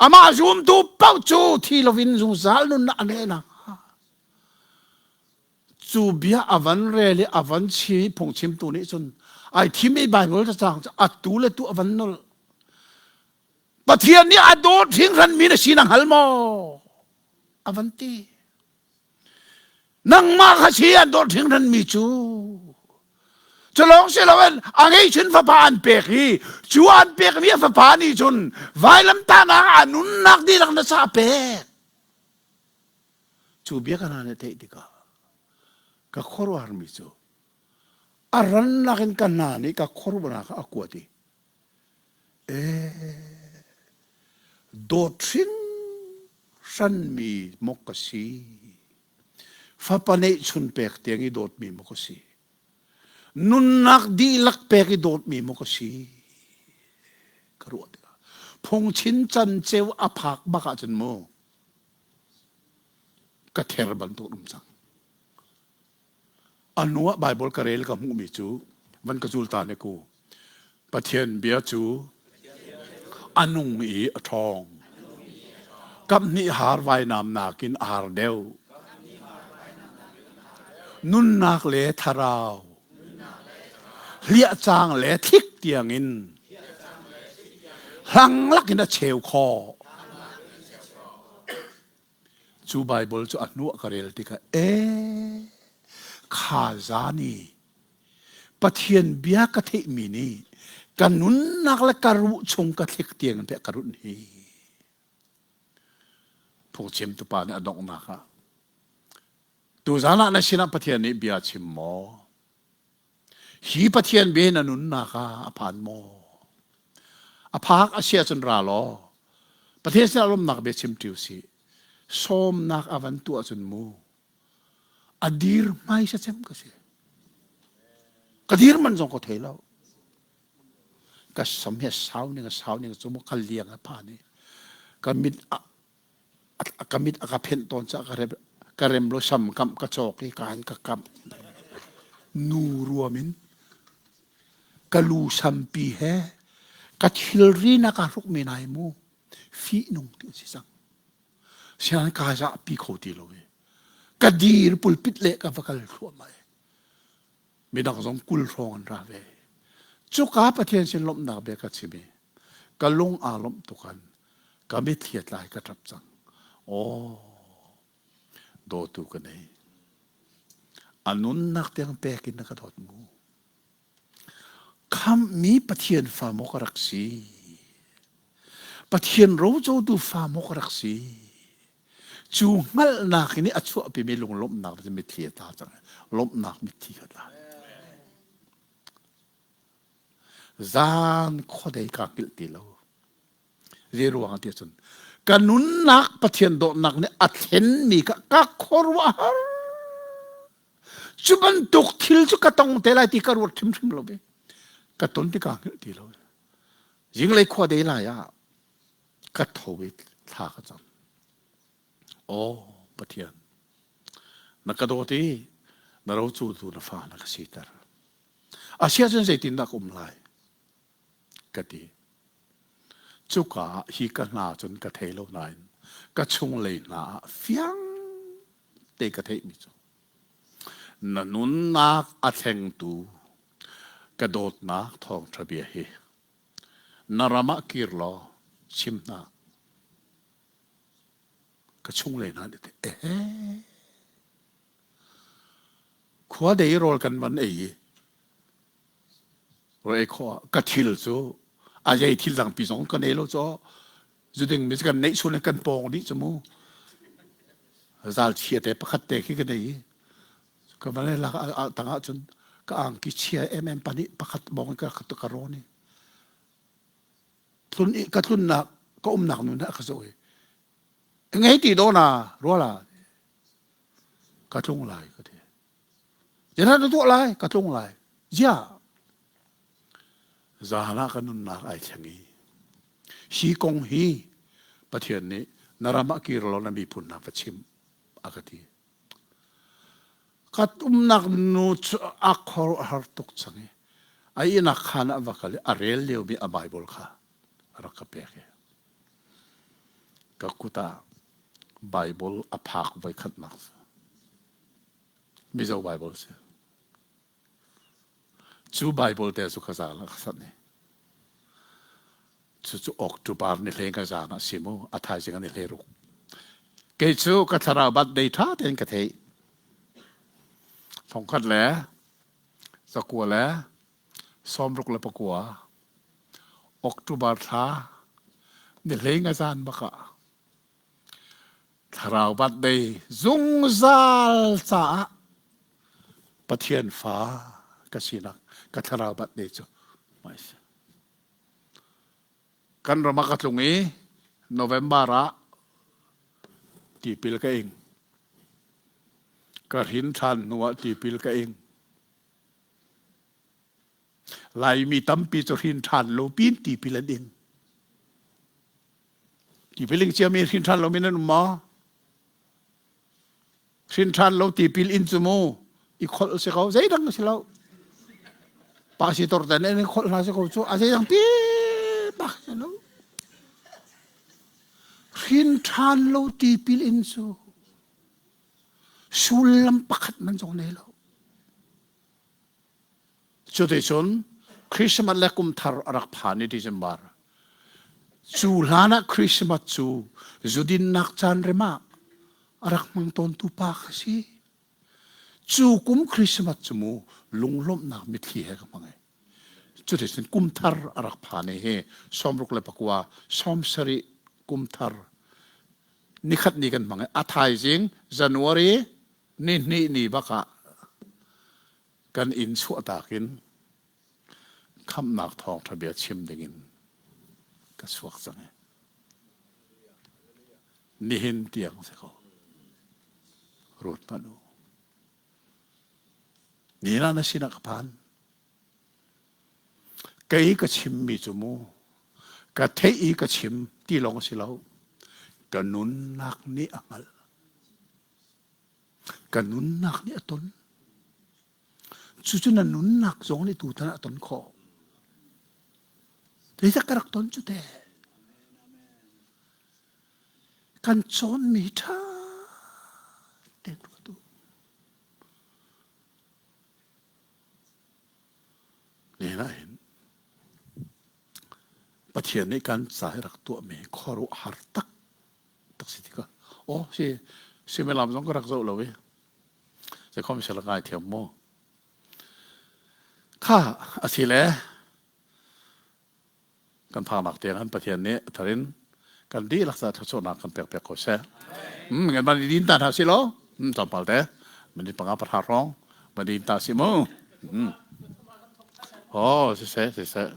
Amah zumtu paoh cu thi loin zungzal nunnak a ngei nakhnga cu bia a van rel i a van chim i phungchimtu nih cun ai thim i Baibal cacang cu a tu le tu a van nolh. Pathian nih a dawt hringhran mi na si na hngal maw? A van ti. Nangmah kha si an dawt hringhran mi cu. Cu lawng si loin a ngeihchun fapa an pek i cu an pekmi a fapa nih cun vailamtahnak ah a nunnak dihlak na sa pek. Cu bia ka hna nih theih tikah ka khuaruahharmi cu a rannak in ka hna nih ka khuaruahnak a kuat i ee dawt hringhranmi maw ka si fapa neihchun pek tiang i dawtmi maw ka si nunnak dihlak pek i dawtmi maw ka si ka ruah tikah phungchin can ceu a phak bak ahcun mu ka ther bantuk um cang A hnu ah Baibal ka rel ka hmuhmi cu van ka zul ta ne ku. Pathian bia cu a nung i a ṭhawng. Kaphnih har vainam nakin a har deuh. Nunnak le thlarau, hliahcang le thlik tiangin hlang lakin a cheu khawh. Cu Bible cu a hnu ah ka rel tikah ee kha zan i Pathian bia ka theihmi nih ka nunnak le ka ruh chung ka thlik tiang in ka runh hi. Phungchimtu pa nih a donghnak ah tuzan ah na sinah Pathian nih bia chim maw? Hi Pathian bia na nunnak ah a phan maw? A phak a si ahcun ra law Pathian sinah lawmnak bia chim ṭi usih. Sawmnak a van tuah cun mu a dir hmaisa cem ka si. Ka dir man zong ka thei lo. Ka sam hi a sau ning a sau ning cu mu ka liang a phan i ka mit a ka mit a ka phenh tawn caah ka rem ka rem lo sam kamh ka cawk i ka han ka kamh. Nu ruam in ka lu sampi he ka thilri na ka hruk men ai mu fihnung ti a si cang. Sian ka zahpi kho ti lo i ka dir pulpit le ka va kal thluahmah i midang zong 20 hrawng an ra ve. Cuka Pathian sin lawmhnak bia ka chim i ka lung aa lawmh tukan ka mitthli a tlai ka ṭap cang. Aw, dawtu ka nei. A nunnak tiang pek in na ka dawt mu. Khamhmi Pathian fa maw ka rak si? Pathian rocotu fa maw ka rak si? Cu hngalhnak in a chuahpimi lunglawmhnak cu mitthli a tla cang. Lawmhnak mitthli ka tla. Zan khuadei kaa hngilh ti lo. Zei ruang ah ti ahcun ka nunnak Pathian dawtnak nih a thlenmi kha ka khuaruahhar. Cu bantuk thil cu ka tong te lai ti ka ruat hrimhrim lo ve. Ka ton ti kaa hngilh ti lo. Zinglei khua dei lai ah ka tho i thla ka cam. Aw Pathian, na ka dawt i na rocultu na fa na ka siter. Asiahcun zeitindah ka um lai? Ka ti. Cuka ah hi ka hna cun ka thei lo nain ka chunglei hna ah fiang te ka theihmi cu na nunnak a thlengtu ka dawtnak thawngṭha bia hi na ram ah kir law chim hna. Ka chunglei hna nih ehe khua dei rawl kan van ei i rawl ei khawh ah ka thil cu a zei thil dangpi zong kan ei lo cu zuding mi kan neih chun kan pawng dih cu mu zal chia te pakhat te khi ka nei i ka van lak tang ah cun ka angki chia mm pahnih pakhat bawng ka ka rawn i tlun i ka tlunnak ka umnak nun ah ka zoh i ngei ti do na ruala ka tlung lai ka ti Zeihmanh na tuah lai ka tlung lai ziah zan ah ka nunnak ai thleng i hi kong hi Pathian nih na ram ah kir law na miphun hna va chim a ka ti ka umnak nu cu a khuaruahhar tuk cang i a ihnak khaan ah va kal i a rel liomi a Bible kha a rak ka pek i ka kut ah Bible a phak voikhatnak Mizo Bible si. Cu Bible te cu ka zaang ah ka sanh i cucu October ni hleng ka zaang ah si mu a thaizing an i hle ruk. Kei cu ka thlarau bat dei ṭha tein ka theih. Thongkhat le zakua le 69 October thla ni hleng a zan bak ah Thlarau birthday zungzal caah Pathian fa ka sinak ka thlarau birthday cu mai si. Kan ram ah ka tlung i November ah tipil ka ing. Ka hrin ṭhan hnu ah tipil ka ing. Laimi tampi cu hrin ṭhan lo pin tipil an ing. Tipil ing ciami hrin ṭhan lomi nan um maw? Hrin ṭhan lo tipil in cu mu i kholh si ko zeidang si lo. Pasitor te nih an kholh hna si ko cu a zeidang pi bak si lo. Hrin ṭhan lo tipil in cu sullam pakhat man zong nei lo. Cuticun Christmas le kum thar a rak phan i December. Cu hlan ah Christmas cu zudinnak caan rem ah. A rak hmang tawntu pa kha si. Cu kum Christmas cu mu lunglawmhnak mitthli he ka hmang ai. Cuticun kum thar a rak phan i hi 69 70 kum thar nikhat ni kan hmang i a thaizing January ni hnih ni bak ah kan inn chuahtak in khamhnak thawngṭha bia chim dingin ka chuak cang i nihin tiang si ko ruat hmanh u Nina na sinah ka phan. Kei ka chimmi cu mu ka theih i ka chim ti lawng a si lo. Ka nunnak nih a hngalh. Ka nunnak nih a ton. Cucu na nunnak zong nih tutan a ton khawh. Zeidah ka rak ton cu te? Kan cawnmi ṭha tein ruat u. Nihin ah hin Pathian nih kan ca i rak tuahmi khuaruahhar tak tak si tikah aw si suimilam zong ka rak zoh lo i zeikhom sel ngai thiam mu kha a si le kan phaknak tiang han Pathian nih a thar in kan dihlak ca thluachuahnak kan pek piak ko seh. Mm, ngan ban din ta hna si lo. Mm, tlawmpal te. Minute panga pahra hrawng ban din ta si mu. Mm. Oh, si seh, si seh.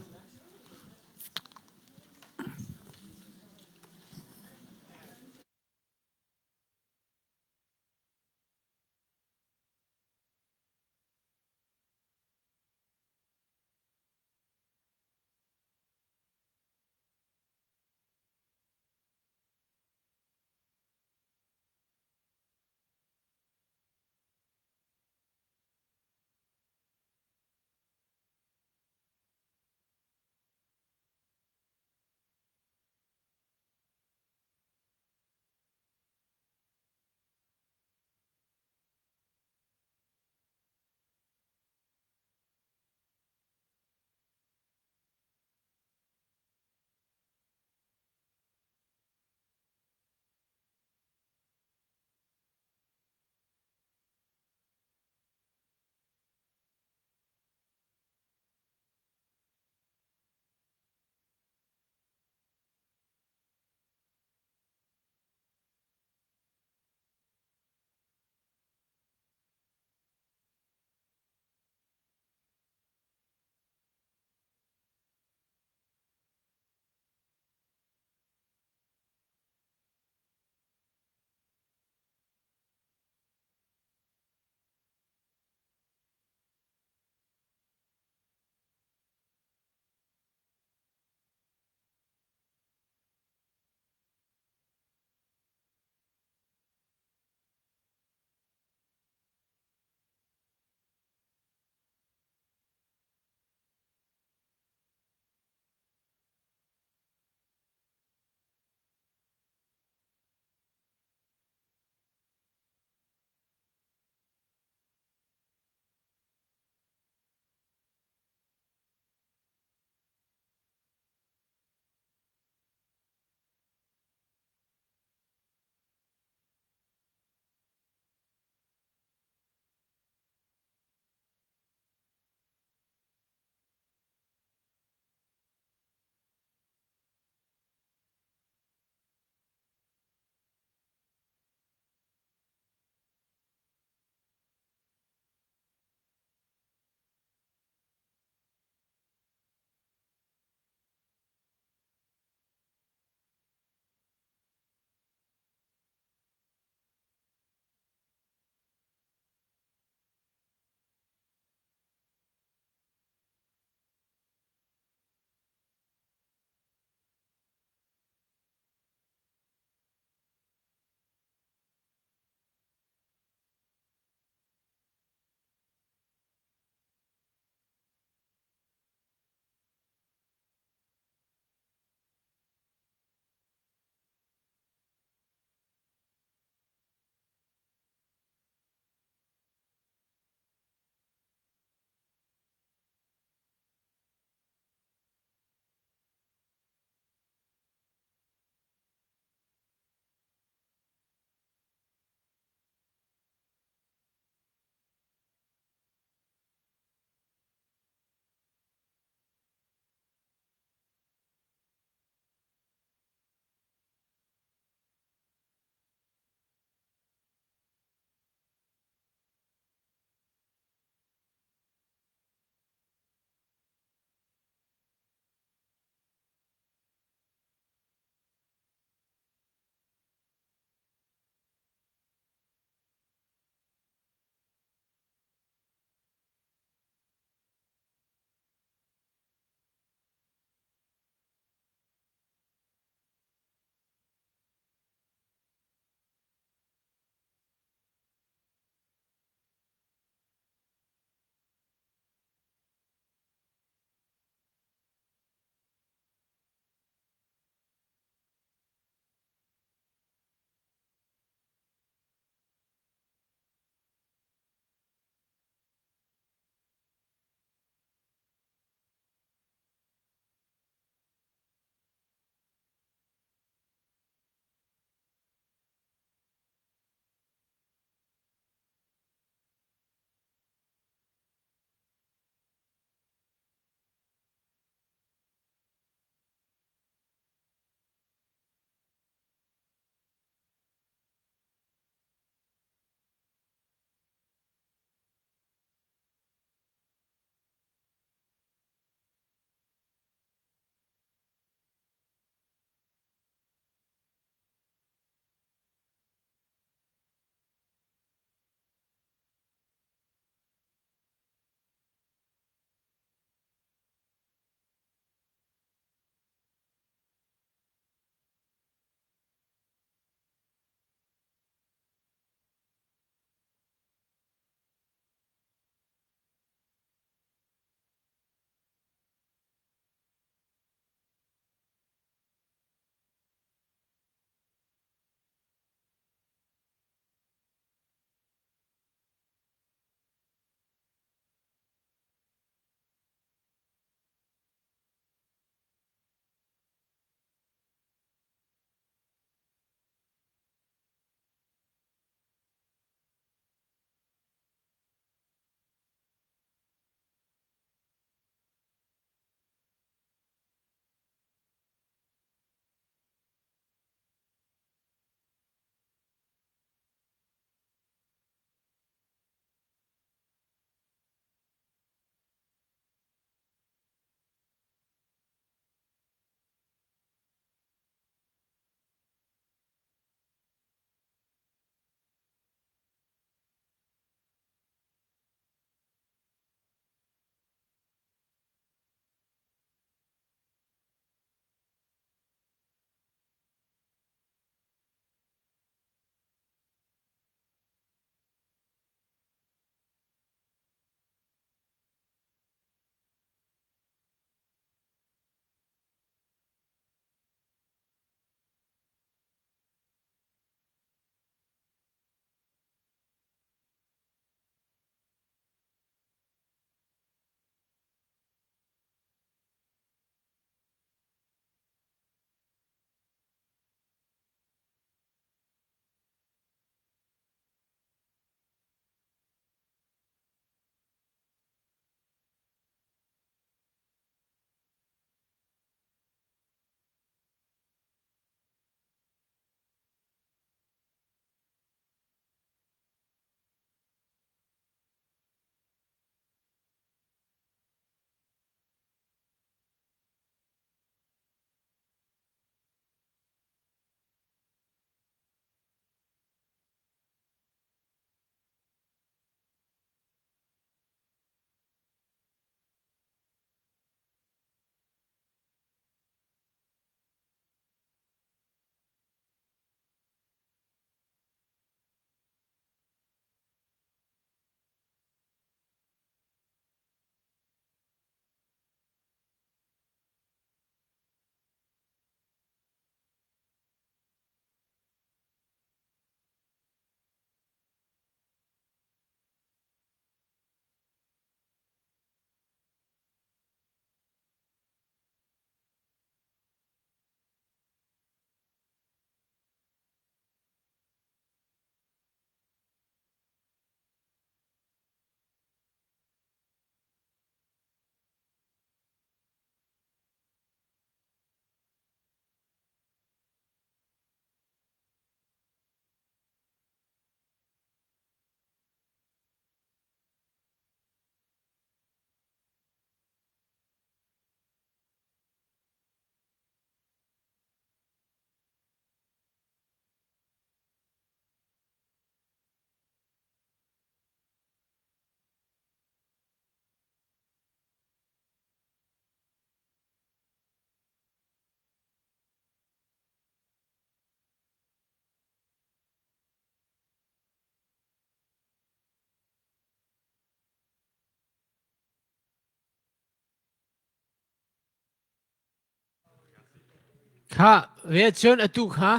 Kha ve cun atu kha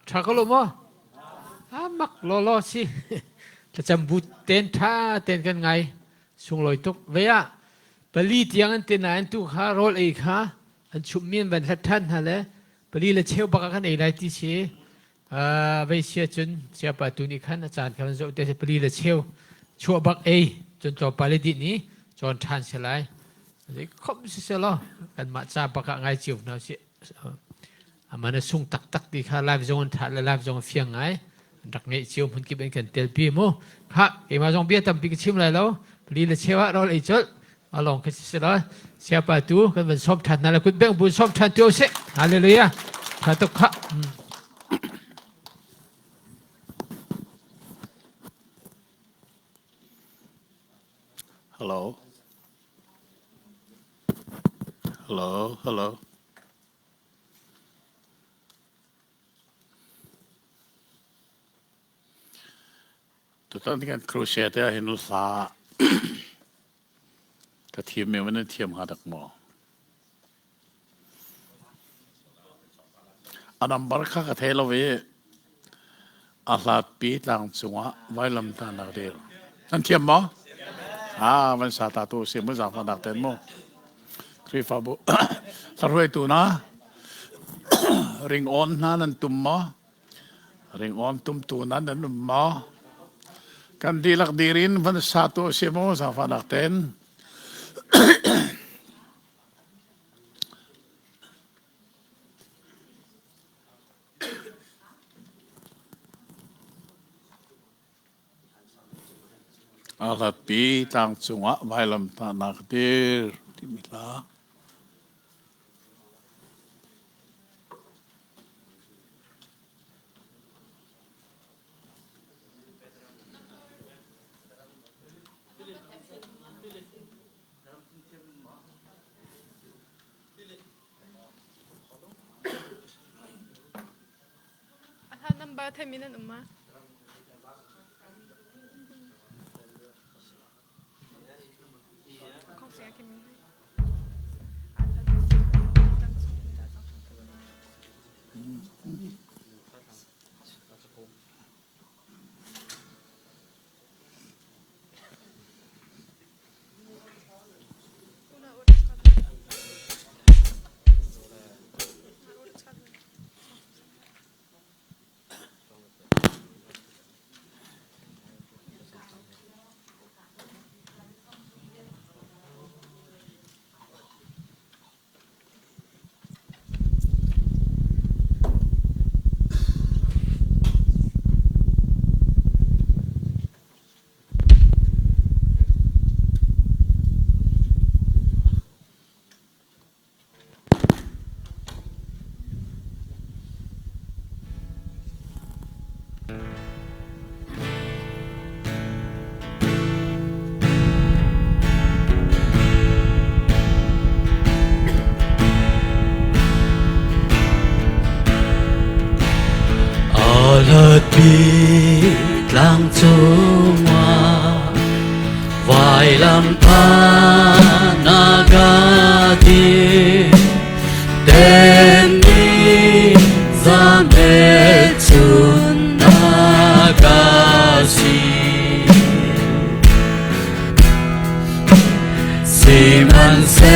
ṭha ko lo maw? A mak lawlaw si. Thlacam bu ten ṭha ten kan ngai sunglawi tuk. Ve ah pali tiang an ti nain tu kha rawl ei kha an chumhmi an van hlat ṭhan hna le pali le cheu bak ah kan ei lai ti si. Vei sia cun siapa tu nih khan a caan kha van zoh te pali le cheu chuah bak ei cun tlawmpal i dih ni cawn ṭhan si lai. Khom si selaw kanmah ca bak ah ngai cio hna usih. Aman a sung taktak ti kha live zong an ṭha le live zong a fiang ngai. An rak ngeih cio hmun kip in kan telpi mu. Kha keimah zong bia tampi ka chim lai lo. Pali le cheu ah rawl ei colh. Along khi si selaw siapa tu kan van sawm ṭhan hna le kut beng bu sawm ṭhan tu usih. Hallelujah. Ṭha tuk kha. Hello. Hello, hello. Tutan kan crusade ah hin hla ka thiam mi man thiam hnga dak maw? A number kha ka thei lo i a hlatpi tlang cungah vailamtahnak dir. Nan thiam maw? Ah, van sa ta tu si mu zaangfahnak ten mu. Khrihfabu hruaitu na ringawn hna nan tum maw? Ringawn tumtu na nan um maw? Kan dihlak dir in van sa tu si mu zaangfahnak ten. A hlatpi tlang cungah vailamtahnak dir timi hla. A hlan number theimi nan um ma? Hlatpi tlang cungah vailam na ka ti tenni zamet chun na ka si sihmanhseh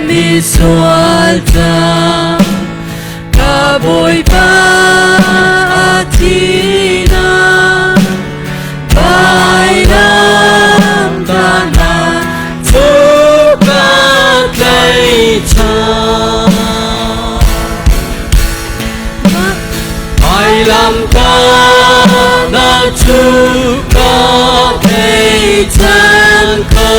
mi sual ca Ka Bawipa a thihnak vailam tahnak cu ka tlaihchan. Vailam tahnak cu ka tlaihchan ko.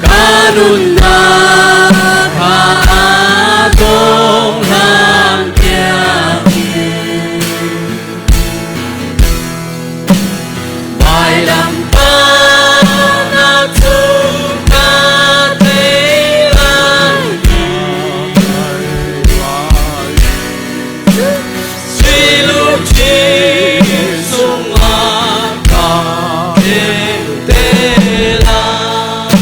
Ka nunnak kha a dong hlan tiangin vailam tahnak cu ka tei lai. Sui luchin sungah ka king te lai.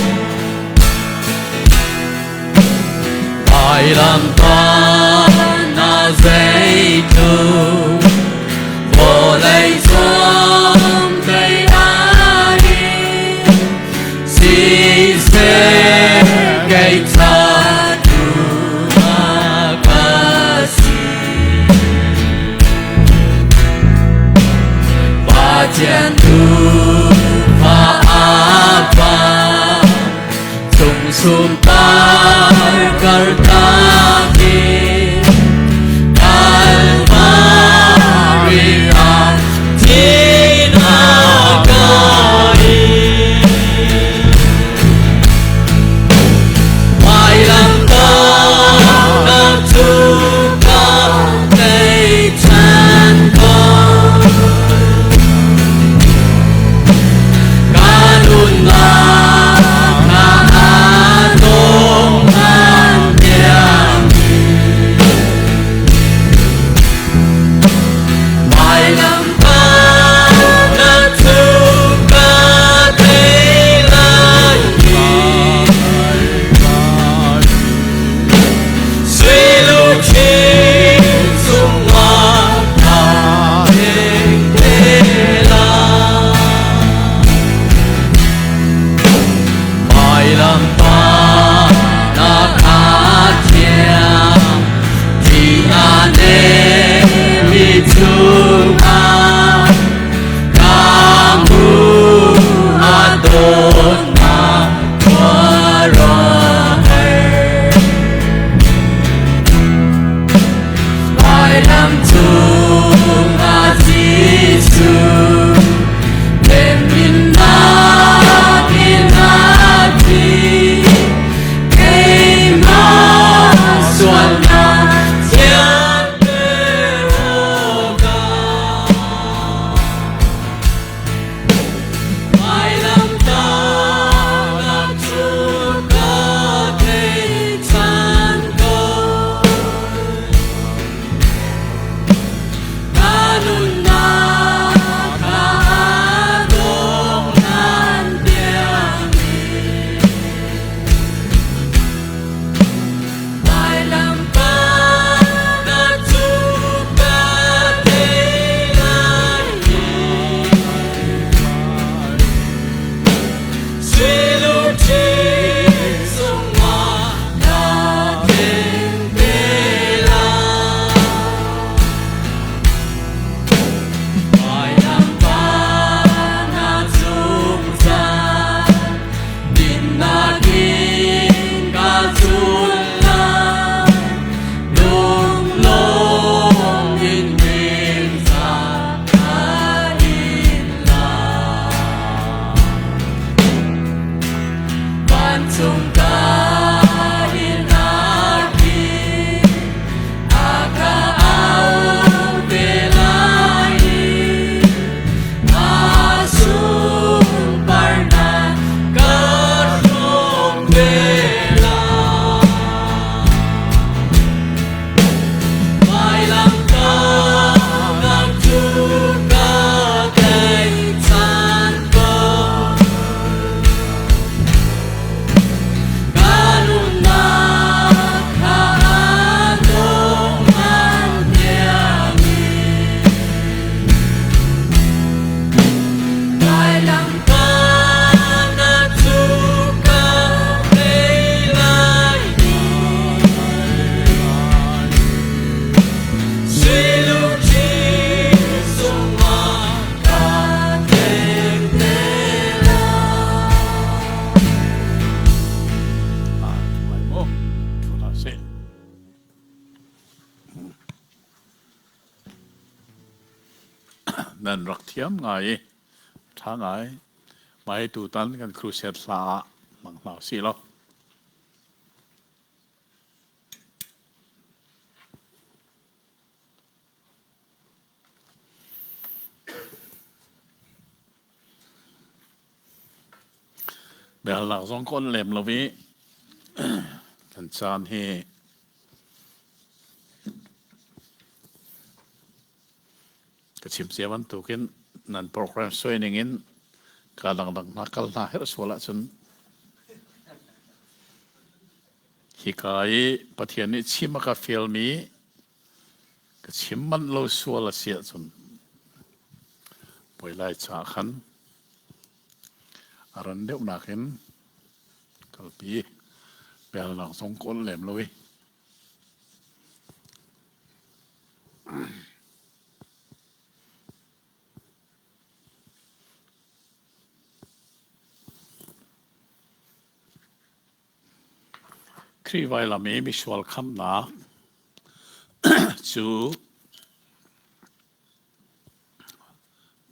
Vawlei zuam tei ai siseh kei ca tu ka si. Pathian tu fa apa Cung sunpar kartaki Kalvari ah tinakai Vailamtahnak cu ka tei chan ko. Ka nunnak na dong ngan tiangmi Vailamtahnak cu ka tei lai Sui luchin cungah kaa ding te lai. Vailamtahnak aa thiang ti aa nemi cungah ka mu a dawtnak khuaruahhar. Vailam cungah Jesuh temhinnak in a thi. Keimah sualnak thianter awkah Vailamtahnak cu ka thei ṭhan ko. Ka nunnak kha aa dawh ngan tiangin. Vailamtahnak cu ka thei lai i. Sui luchin cungah kaa teng te lai. Vailamtahnak cung caan dinnak in ka zul lai. Lunglawm in mingza ka in lai. Vancung ka in arki a ka au te lai i a sunparnak ka hrawm ve lai. Vailamtahnak cu ka tlaihchan ko. Ka nunnak kha a dong ngan tiangin. Vailamtahnak cu ka tei lai i. Sui luchin cungah kaa tleng te lai. Nan rak thiam ngai i ṭha ngai. Mai tutan kan crusade hla ah hmang hna usih law. Biahalnak zong ka on lem lo i kan caan hi Ka chim cia bantukin nan program suai ning in ka dangdang hna kal hna herh sual ahcun hika i Pathian nih chim a ka fialmi Ka chim manh lo sual a si ahcun puai lai ca khan a ran deuhnak in kalpi pelnak zong kawl lem lo i. Khrih vailam i misual khamhnak cu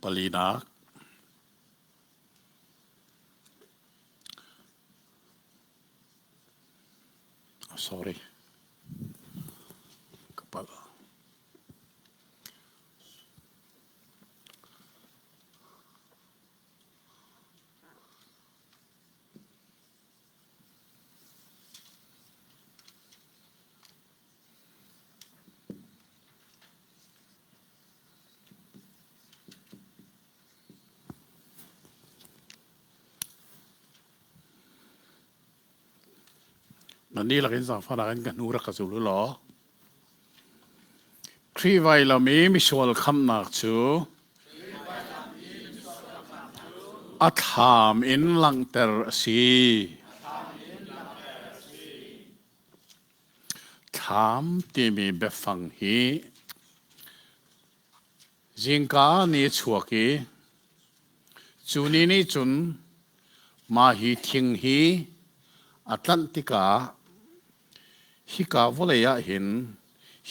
palinak sorry ka palh. Nan dihlak in zaangfahnak in ka hnu rak ka zul u law Khrih vailam i misual khamhnak cu a thlam in langhter a si. Thlam timi biafang hi zingka ni a chuak i cu ni nih cun mah hi thing hi a tlanh tikah Hika vawlei ah hin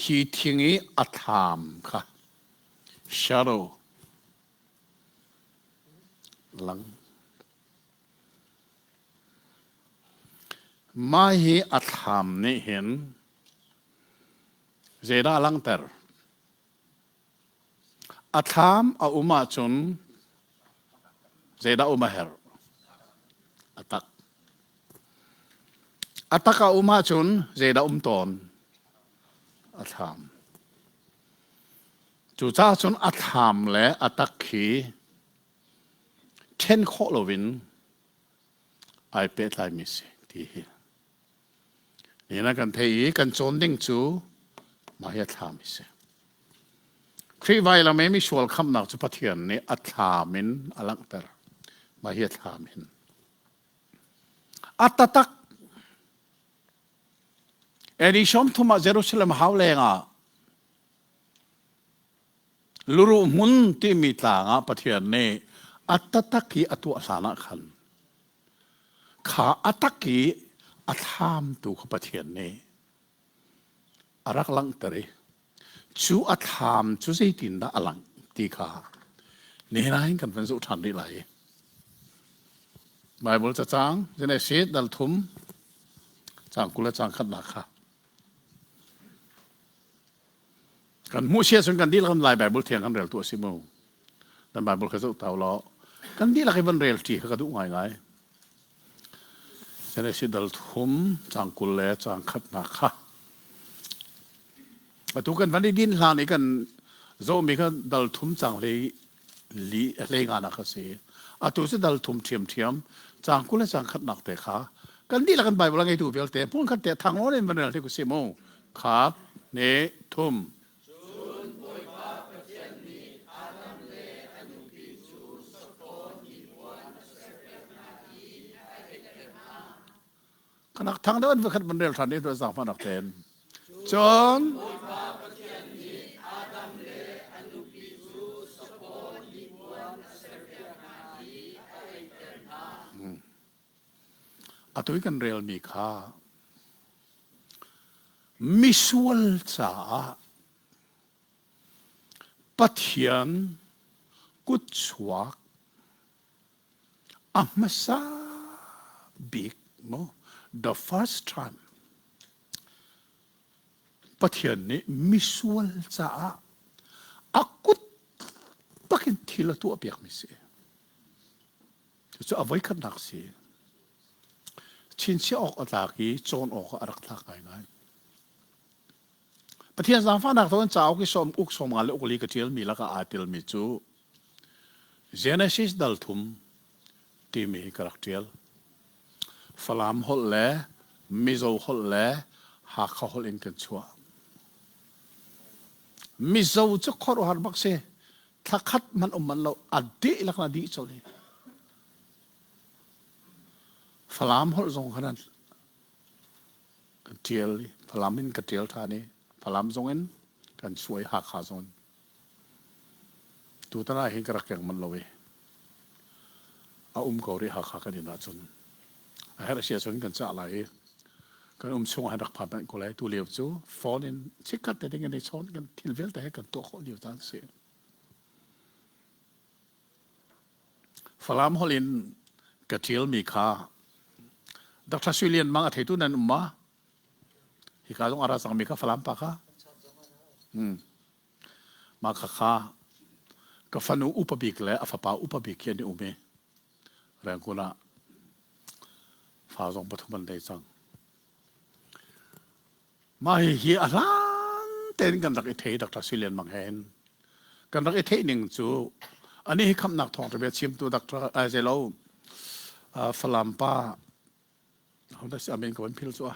hi thing i a thlam kha shadow lang. Mah hi a thlam nih hin zeidah a langhter? A thlam a um ahcun zeidah um a herh? A tak. A tak a um ahcun zeidah um tawn? A thlam. Cucaah cun a thlam le a tak hi ṭhen khawh loin ai pehtlaimi si ti hi. Nihin ah kan theih i kan cawn ding cu mah hi a thlam a si. Khrih vailam i misual khamhnak cu Pathian nih a thlam in a langhter. Mah hi a thlam in. A tatak AD 30 ah Jerusalem hau leng ah luruh hmun timi tlang ah Pathian nih a tatak i a tuah hlan ah khan Kha a tak i a thlamtu kha Pathian nih a rak langhter i cu a thlam cu zeitindah a langh ti kha nihin ah hin kan van zoh ṭhan rih lai. Baibal cacang Genesis dal thum caang 20 le caang khatnak kha Kan hmuh sia cun kan dihlak in Lai Baibal thiang kan rel tu a si mu. Kan Baibal kha zoh tau law kan dihlak i van rel ṭi kha ka duh ngaingai. Genesis dal thum caang 20 le caang khatnak kha. Atu kan van i din hlan i kan zohmi kha dal thum caang hlei li hlei nga nak a si. Atu cu dal thum ṭhiamṭhiam caang 20 le caang khatnak te kha kan dihlak in Baibal a ngeitu vialte hmun khat te thang lawn in van rel hnik usih mu. Khat, hnih, thum. Cun Bawipa Pathian nih Adam le a nupi cu sapawn hnipuan a serpiak hna i a eiter hna. Kanak thang deuh an va khat van rel ṭhan i tuah zaangfahnak tein. Cun Bawipa Pathian nih Adam le a nupi cu sapawn hnipuan a serpiak hna i a eiter hna. Atu i kan relmi kha misual caah Pathian kutchuak a hmasa bik maw the first time Pathian nih misual caah a kut bakin thil a tuahpiakmi si. Cucu a voikhatnak si. Chinchiah awk a tlak i cawn awk ah a rak tlak ngaingai. Pathian zaangfahnak thawngin cauk i sawm uk 50 le uk li ka ṭialmi lakah aa telmi cu Genesis dal thum timi hi ka rak ṭial. Falam holh le Mizo holh le Hakha holh in kan chuah. Mizo cu khuaruahhar bak si. Thlakhat man um man lo a deh lak na dih colh hi. Falam holh zong khan kan ṭial i Falam in ka ṭial ṭhan i Falam zong in kan suai Hakha zong in. Tutan ah hin ka rak keng manh lo i a um ko rih Hakha kan inn ahcun. A herh si ahcun kan cah lai i kan um chung ah hin rak phan manh ko lai. Tu lio cu phone in chikkhat te ding in i chawn kan thil vialte he kan tuah khawh lio caan si. Falam holh in ka ṭialmi kha Dr. Sui Lian Mang a theitu nan um ma? Hika zong a ra cangmi kha Falam pa kha. Hmm. Mah kha kha ka fanu upa bik le a fapa upa bik hi an i um i Rangoon ah fa zong pathum an nei cang. Mah hihi a hlan tein kan rak i thei Dr. Sui Lian Mang he hin. Kan rak i theih ning cu ani hi khamnak thawngṭha bia chimtu Dr. Ai zeilo Falam pa hodah si amin ka van phil cu a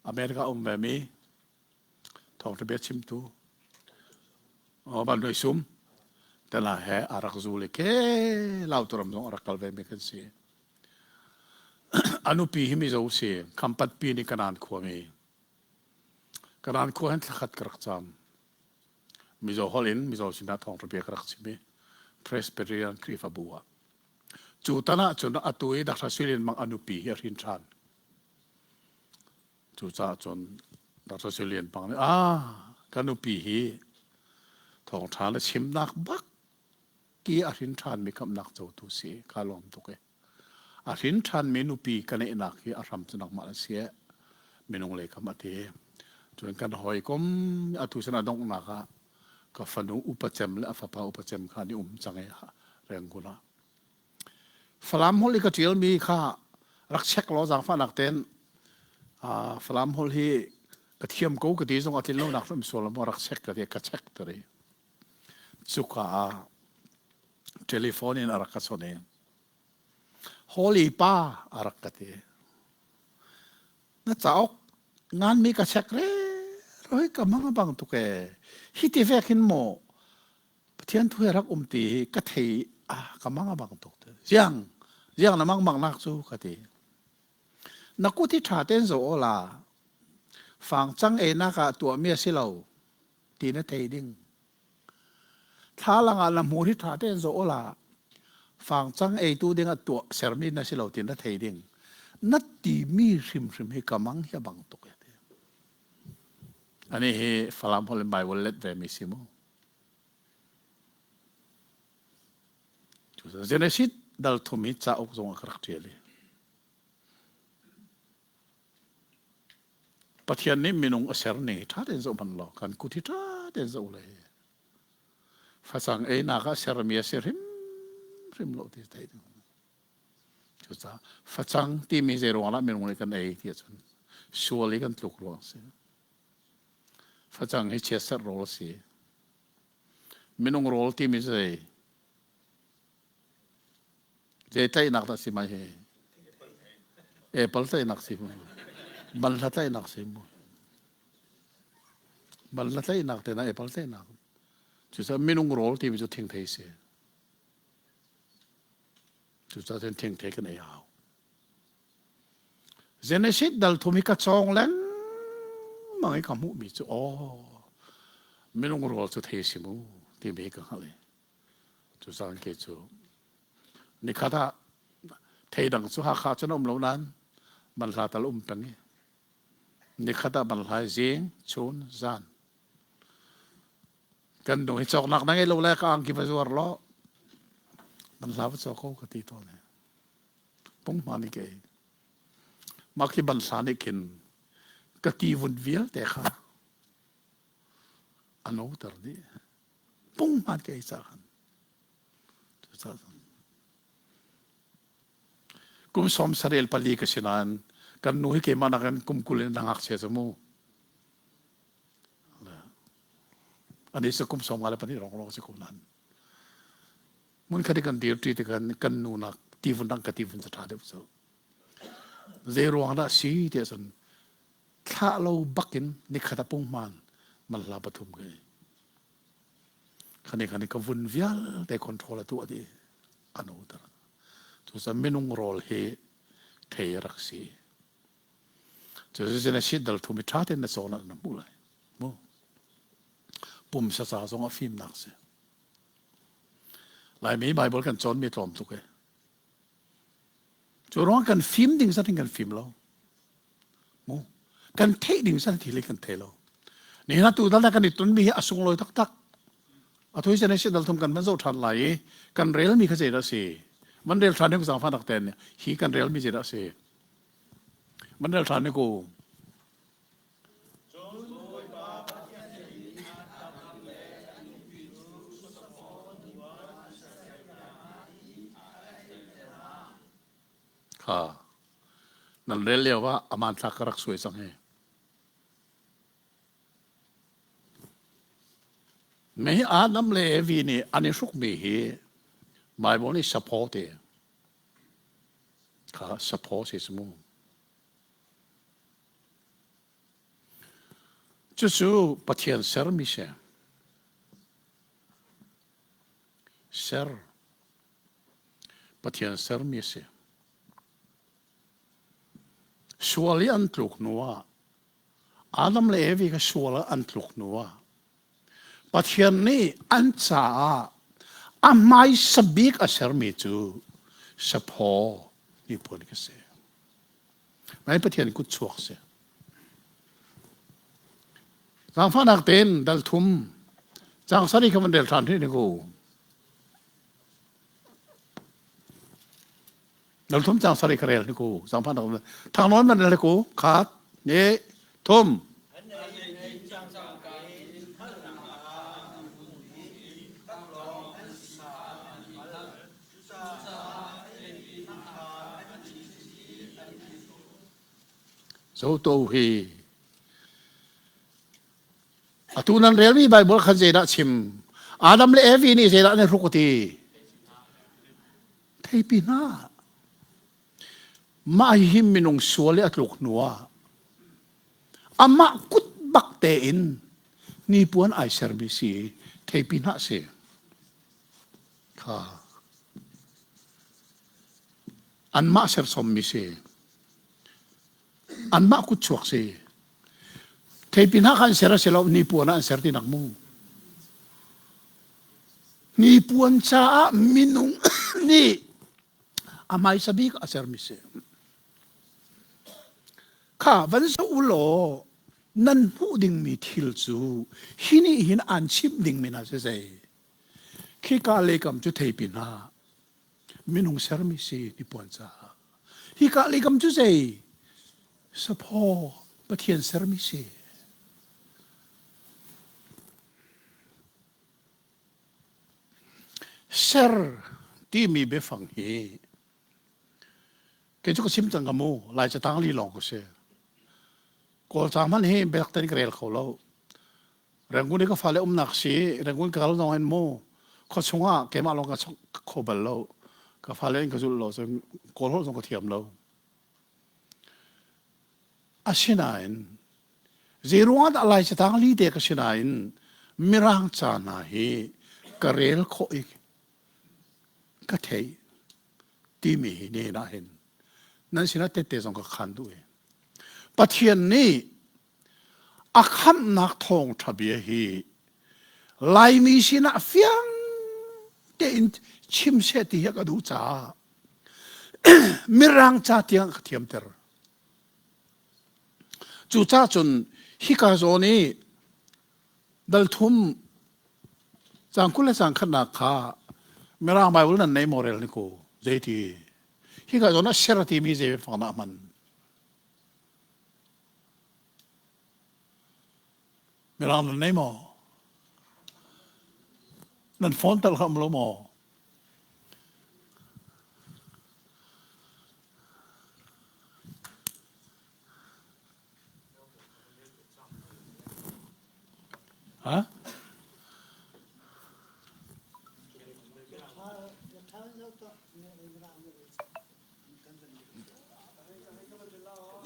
America um ve mi thawngṭha bia chimtu Van Hnuai Sum tela he a rak zul i ke Lauturam zong a rak kal ve mi kan si. A nupi hi Mizo si, Khampat pi nih Kanaan khuami. Kanaan khua hin thlakhat ka rak cam. Mizo holh in Mizo sinah thawngṭha bia ka rak chim i Presbyterian Khrihfabu ah. Cu tan ah cun atu i Dr. Sui Lian Mang a nupi hi a hrin ṭhan. Cucaah cun Dr. Sui Lian Mang nih, ah, ka nupi hi thawngṭha na chimnak bak ki a hrin ṭhanmi khamhnak cotu si ka lawm tuk e. A hrin ṭhanmi nupi ka neihnak hi a hram cu nangmah na si e. Minung lei kam a ti. Cun kan hawikom atu sin a donghnak ah ka fanu upa cem le a fapa upa cem kha an i um cang i Rangoon ah. Falam holh i ka ṭialmi kha rak check law zaangfahnak tein Falam holh hi ka thiam ko ka ti zong a tlin lonak hrim sual maw rak check ka ti ka check ter i cuka ah telephone in a rak ka chawnh i Holy pa a rak ka ti. Na cauk nganmi ka check re roi ka mang bang tuk e hi ti vek hin maw Pathian thu he rak um ti hi ka thei ah ka mang a bang tuk te ziang ziang na mang bang nak cu ka ti na kut hi ṭha tein zo aw la fang cang ei nak ah tuah mi a si lo ti na thei ding thlalang ah na hmur hi ṭha tein zo aw la fang cang ei tu ding ah tuah sermi na si lo ti na thei ding na ti mi hrimhrim hi ka mang hi a bang tuk e ti ani hi Falam holh in Bible let ve mi si mu Genesis dal thum hi cauk zong ah ka rak ṭial i Pathian nih minung a ser ning hi ṭha tein zoh hmanh law kan kut hi ṭha tein zoh le facang einak ah sermi a si hrimhrim lo ti theih ding. Cucaah facang timi zei ruang dah minung nih kan ei ti ahcun sual i kan tluk ruang a si. Facang hi chiatserh rawl a si. Minung rawl timi zei zei tlaihnak dah si mai hi? Apple tlaihnak si mu. Banhla tlaihnak si mu. Banhla tlaihnak te na apple tlaihnak. Cucaah minung rawl timi cu thingthei si. Cucaah cun thingthei kan ei hau. Genesis dal thum hi ka cawng lengmang i ka hmuhmi cu aw minung rawl cu thei si mu timi ka hngalh i cucaah kei cu nikhat ah thei dang cu Hakha cun a um lo nain banhla tal um peng i nikhat ah banhla zing chun zan kan nu hi cawknak na ngei lo le ka angki va zuar law banhla va caw ko ka ti tawn Punghma nih kei mah khi banhla nih khin ka ti vun vialte kha a noter dih. Punghman ka ei ca khan. Kum sawm sarel pali ka si nain kan nu hi keimah nakin kum 20 in na ngakchia cu mu. Ani cu kum 52 rong si ko nain. Hmunkhat i kan dirṭi tikah kan nunak tivun dang ka tivun cu ṭha deuh cu. Zei ruang dah si tiah cun thlah lo bakin nikhat a punghman. Manhla pathum ka ei. Khani khani ka vun vialte control a tuah dih. Anu tar. Cucaah minung rawl hi thei rak si. Cucu na sit dal thum i ṭha tein na cawn ah na hmuh lai. Mu. Pumsa ca zong a fimnak si. Laimi Bible kan cawnmi tlawm tuk e. Cu ruang kan fim ding zat in kan fim lo. Mu. Kan theih ding zat thil kan thei lo. Ni na tu dal kan i tunmi hi a sunglawi taktak. A thui sen si dal thum kan van zoh ṭhan lai i kan relmi kha zeidah si? Van rel ṭhan hi zaangfah nak ten hi kan relmi zeidah si? Van rel ṭhan ni ku. Kha nan rel lio ah a hmanthlak ka rak suai cang hi. Mei Adam le Evi nih an i hrukmi hi Bible nih saphaw ti kha saphaw si cu mu. Cucu Pathian sermi si. Ser. Pathian sermi a si. Sual i an tluk hnu ah Adam le Evi kha sual ah an tluk hnu ah Pathian nih an caah a hmaisa bik a sermi cu saphaw hnipuan kha si. Nai Pathian kut chuak si. Zaangfahnak tein dal thum caang sari kha van rel ṭhan rih ku. Dal thum caang sari kha rel ni ku. Zaangfahnak thangnawn van rel ku. Khat, ni, thum. Zoto hi atu nan relmi Bible khan zeidah chim Adam le Evi nih zeidah an i hruk ti theipi hna mah hi minung sual i a tluk hnu ah amah kut bak tein hnipuan ai sermi si theipi hna si kha anmah sersommi si anmah kutchuak si theipi hna kha an ser a si lo hnipuan ah an ser tinak mu hnipuan caah minung nih a hmaisa bik a sermi si kha van zoh u law nan hmuh dingmi thil cu hi nih hin aan chimh dingmi hna si zei Khika leikam cu theipi hna minung sermi si hnipuan caah. Hika leikam cu zei? Saphaw Pathian sermi si. Ser timi biafang hi kei cu ka chim cang ka mu lai catang li lawng ka si. Kawl ca hmanh hi biak tein ka rel kho lo. Rangoon i ka fale umnak si Rangoon ka kal zong hin mu khua chungah keimah lawng ka chok kho bal lo ka fale in ka zulh lo cun kawl holh zong ka thiam lo asinain zeiruangah dah lai catang li te ka sinain mirang ca hna hi ka rel khawh i ka theih timi hi ne nah hin nan sinah tette zong ka khan duh i Pathian nih A khamhnak thawngṭha bia hi Laimi sinah fiang tein chim seh ti hi ka duh caah Mirang ca tiang ka thiamter. Cucaah cun hika zawn i dal thum caang 20 le caang khatnak kha Mirang Bible nan nei maw rel ni ku zeiti hika zawn ah ser timi zei fang dah hman Mirang nan nei maw? Nan phone tal kha um lo maw? Ha?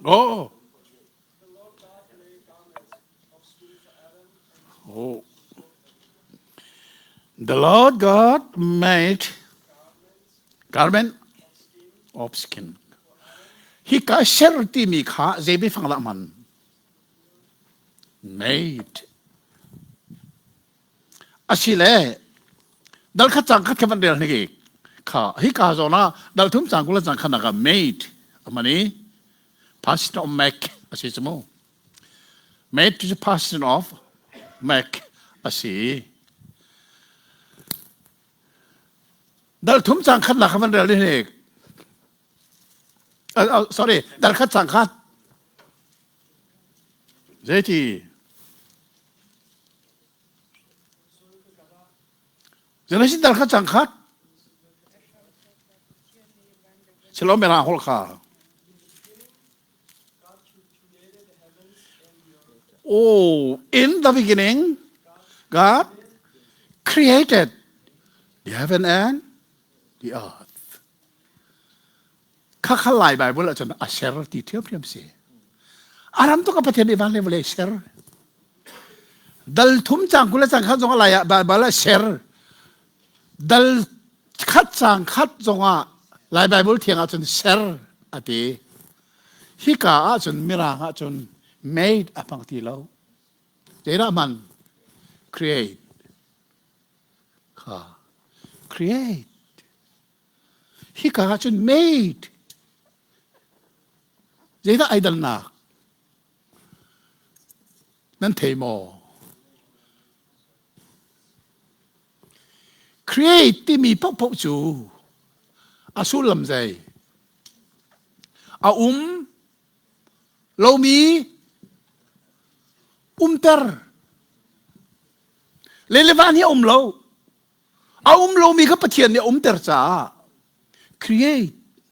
Oh. Oh. The Lord God made garment of skin. Hika ser timi kha zei biafang dah hman? Made. Asile dal khat cang khat kha van rel hnik kha hika zawn ah dal thum cang kula cang khan ah made amani past of make asi chu mu Made to the person of Mac a si. Dal thum cang khat nak van rel ni uh, sorry dal khat cang khat zeiti Genesis dal khat cang khat Shalom mera hol kha Oh, in the beginning, God created the heaven and the earth. Khakha Lai Bible ahcun a ser ti ṭhiamṭhiam si. Aram tuk a Pathian i van le vawlei ser. Dal thum cang kul le cang khat zong a lai ah Bible ah ser. Dal khat cang khat zongah Lai Bible thiang ahcun ser a ti. Hika ahcun Mirang ahcun made a hmang ti lo. Zeidah hman? Create. Kha. Create. Hika ahcun made. Zeidah ai dannak? Nan thei maw? Create timi paohpaoh cu a sullam zei? A um lomi umter. Le le van hi a um lo. A um lomi kha Pathian nih a umter caah create.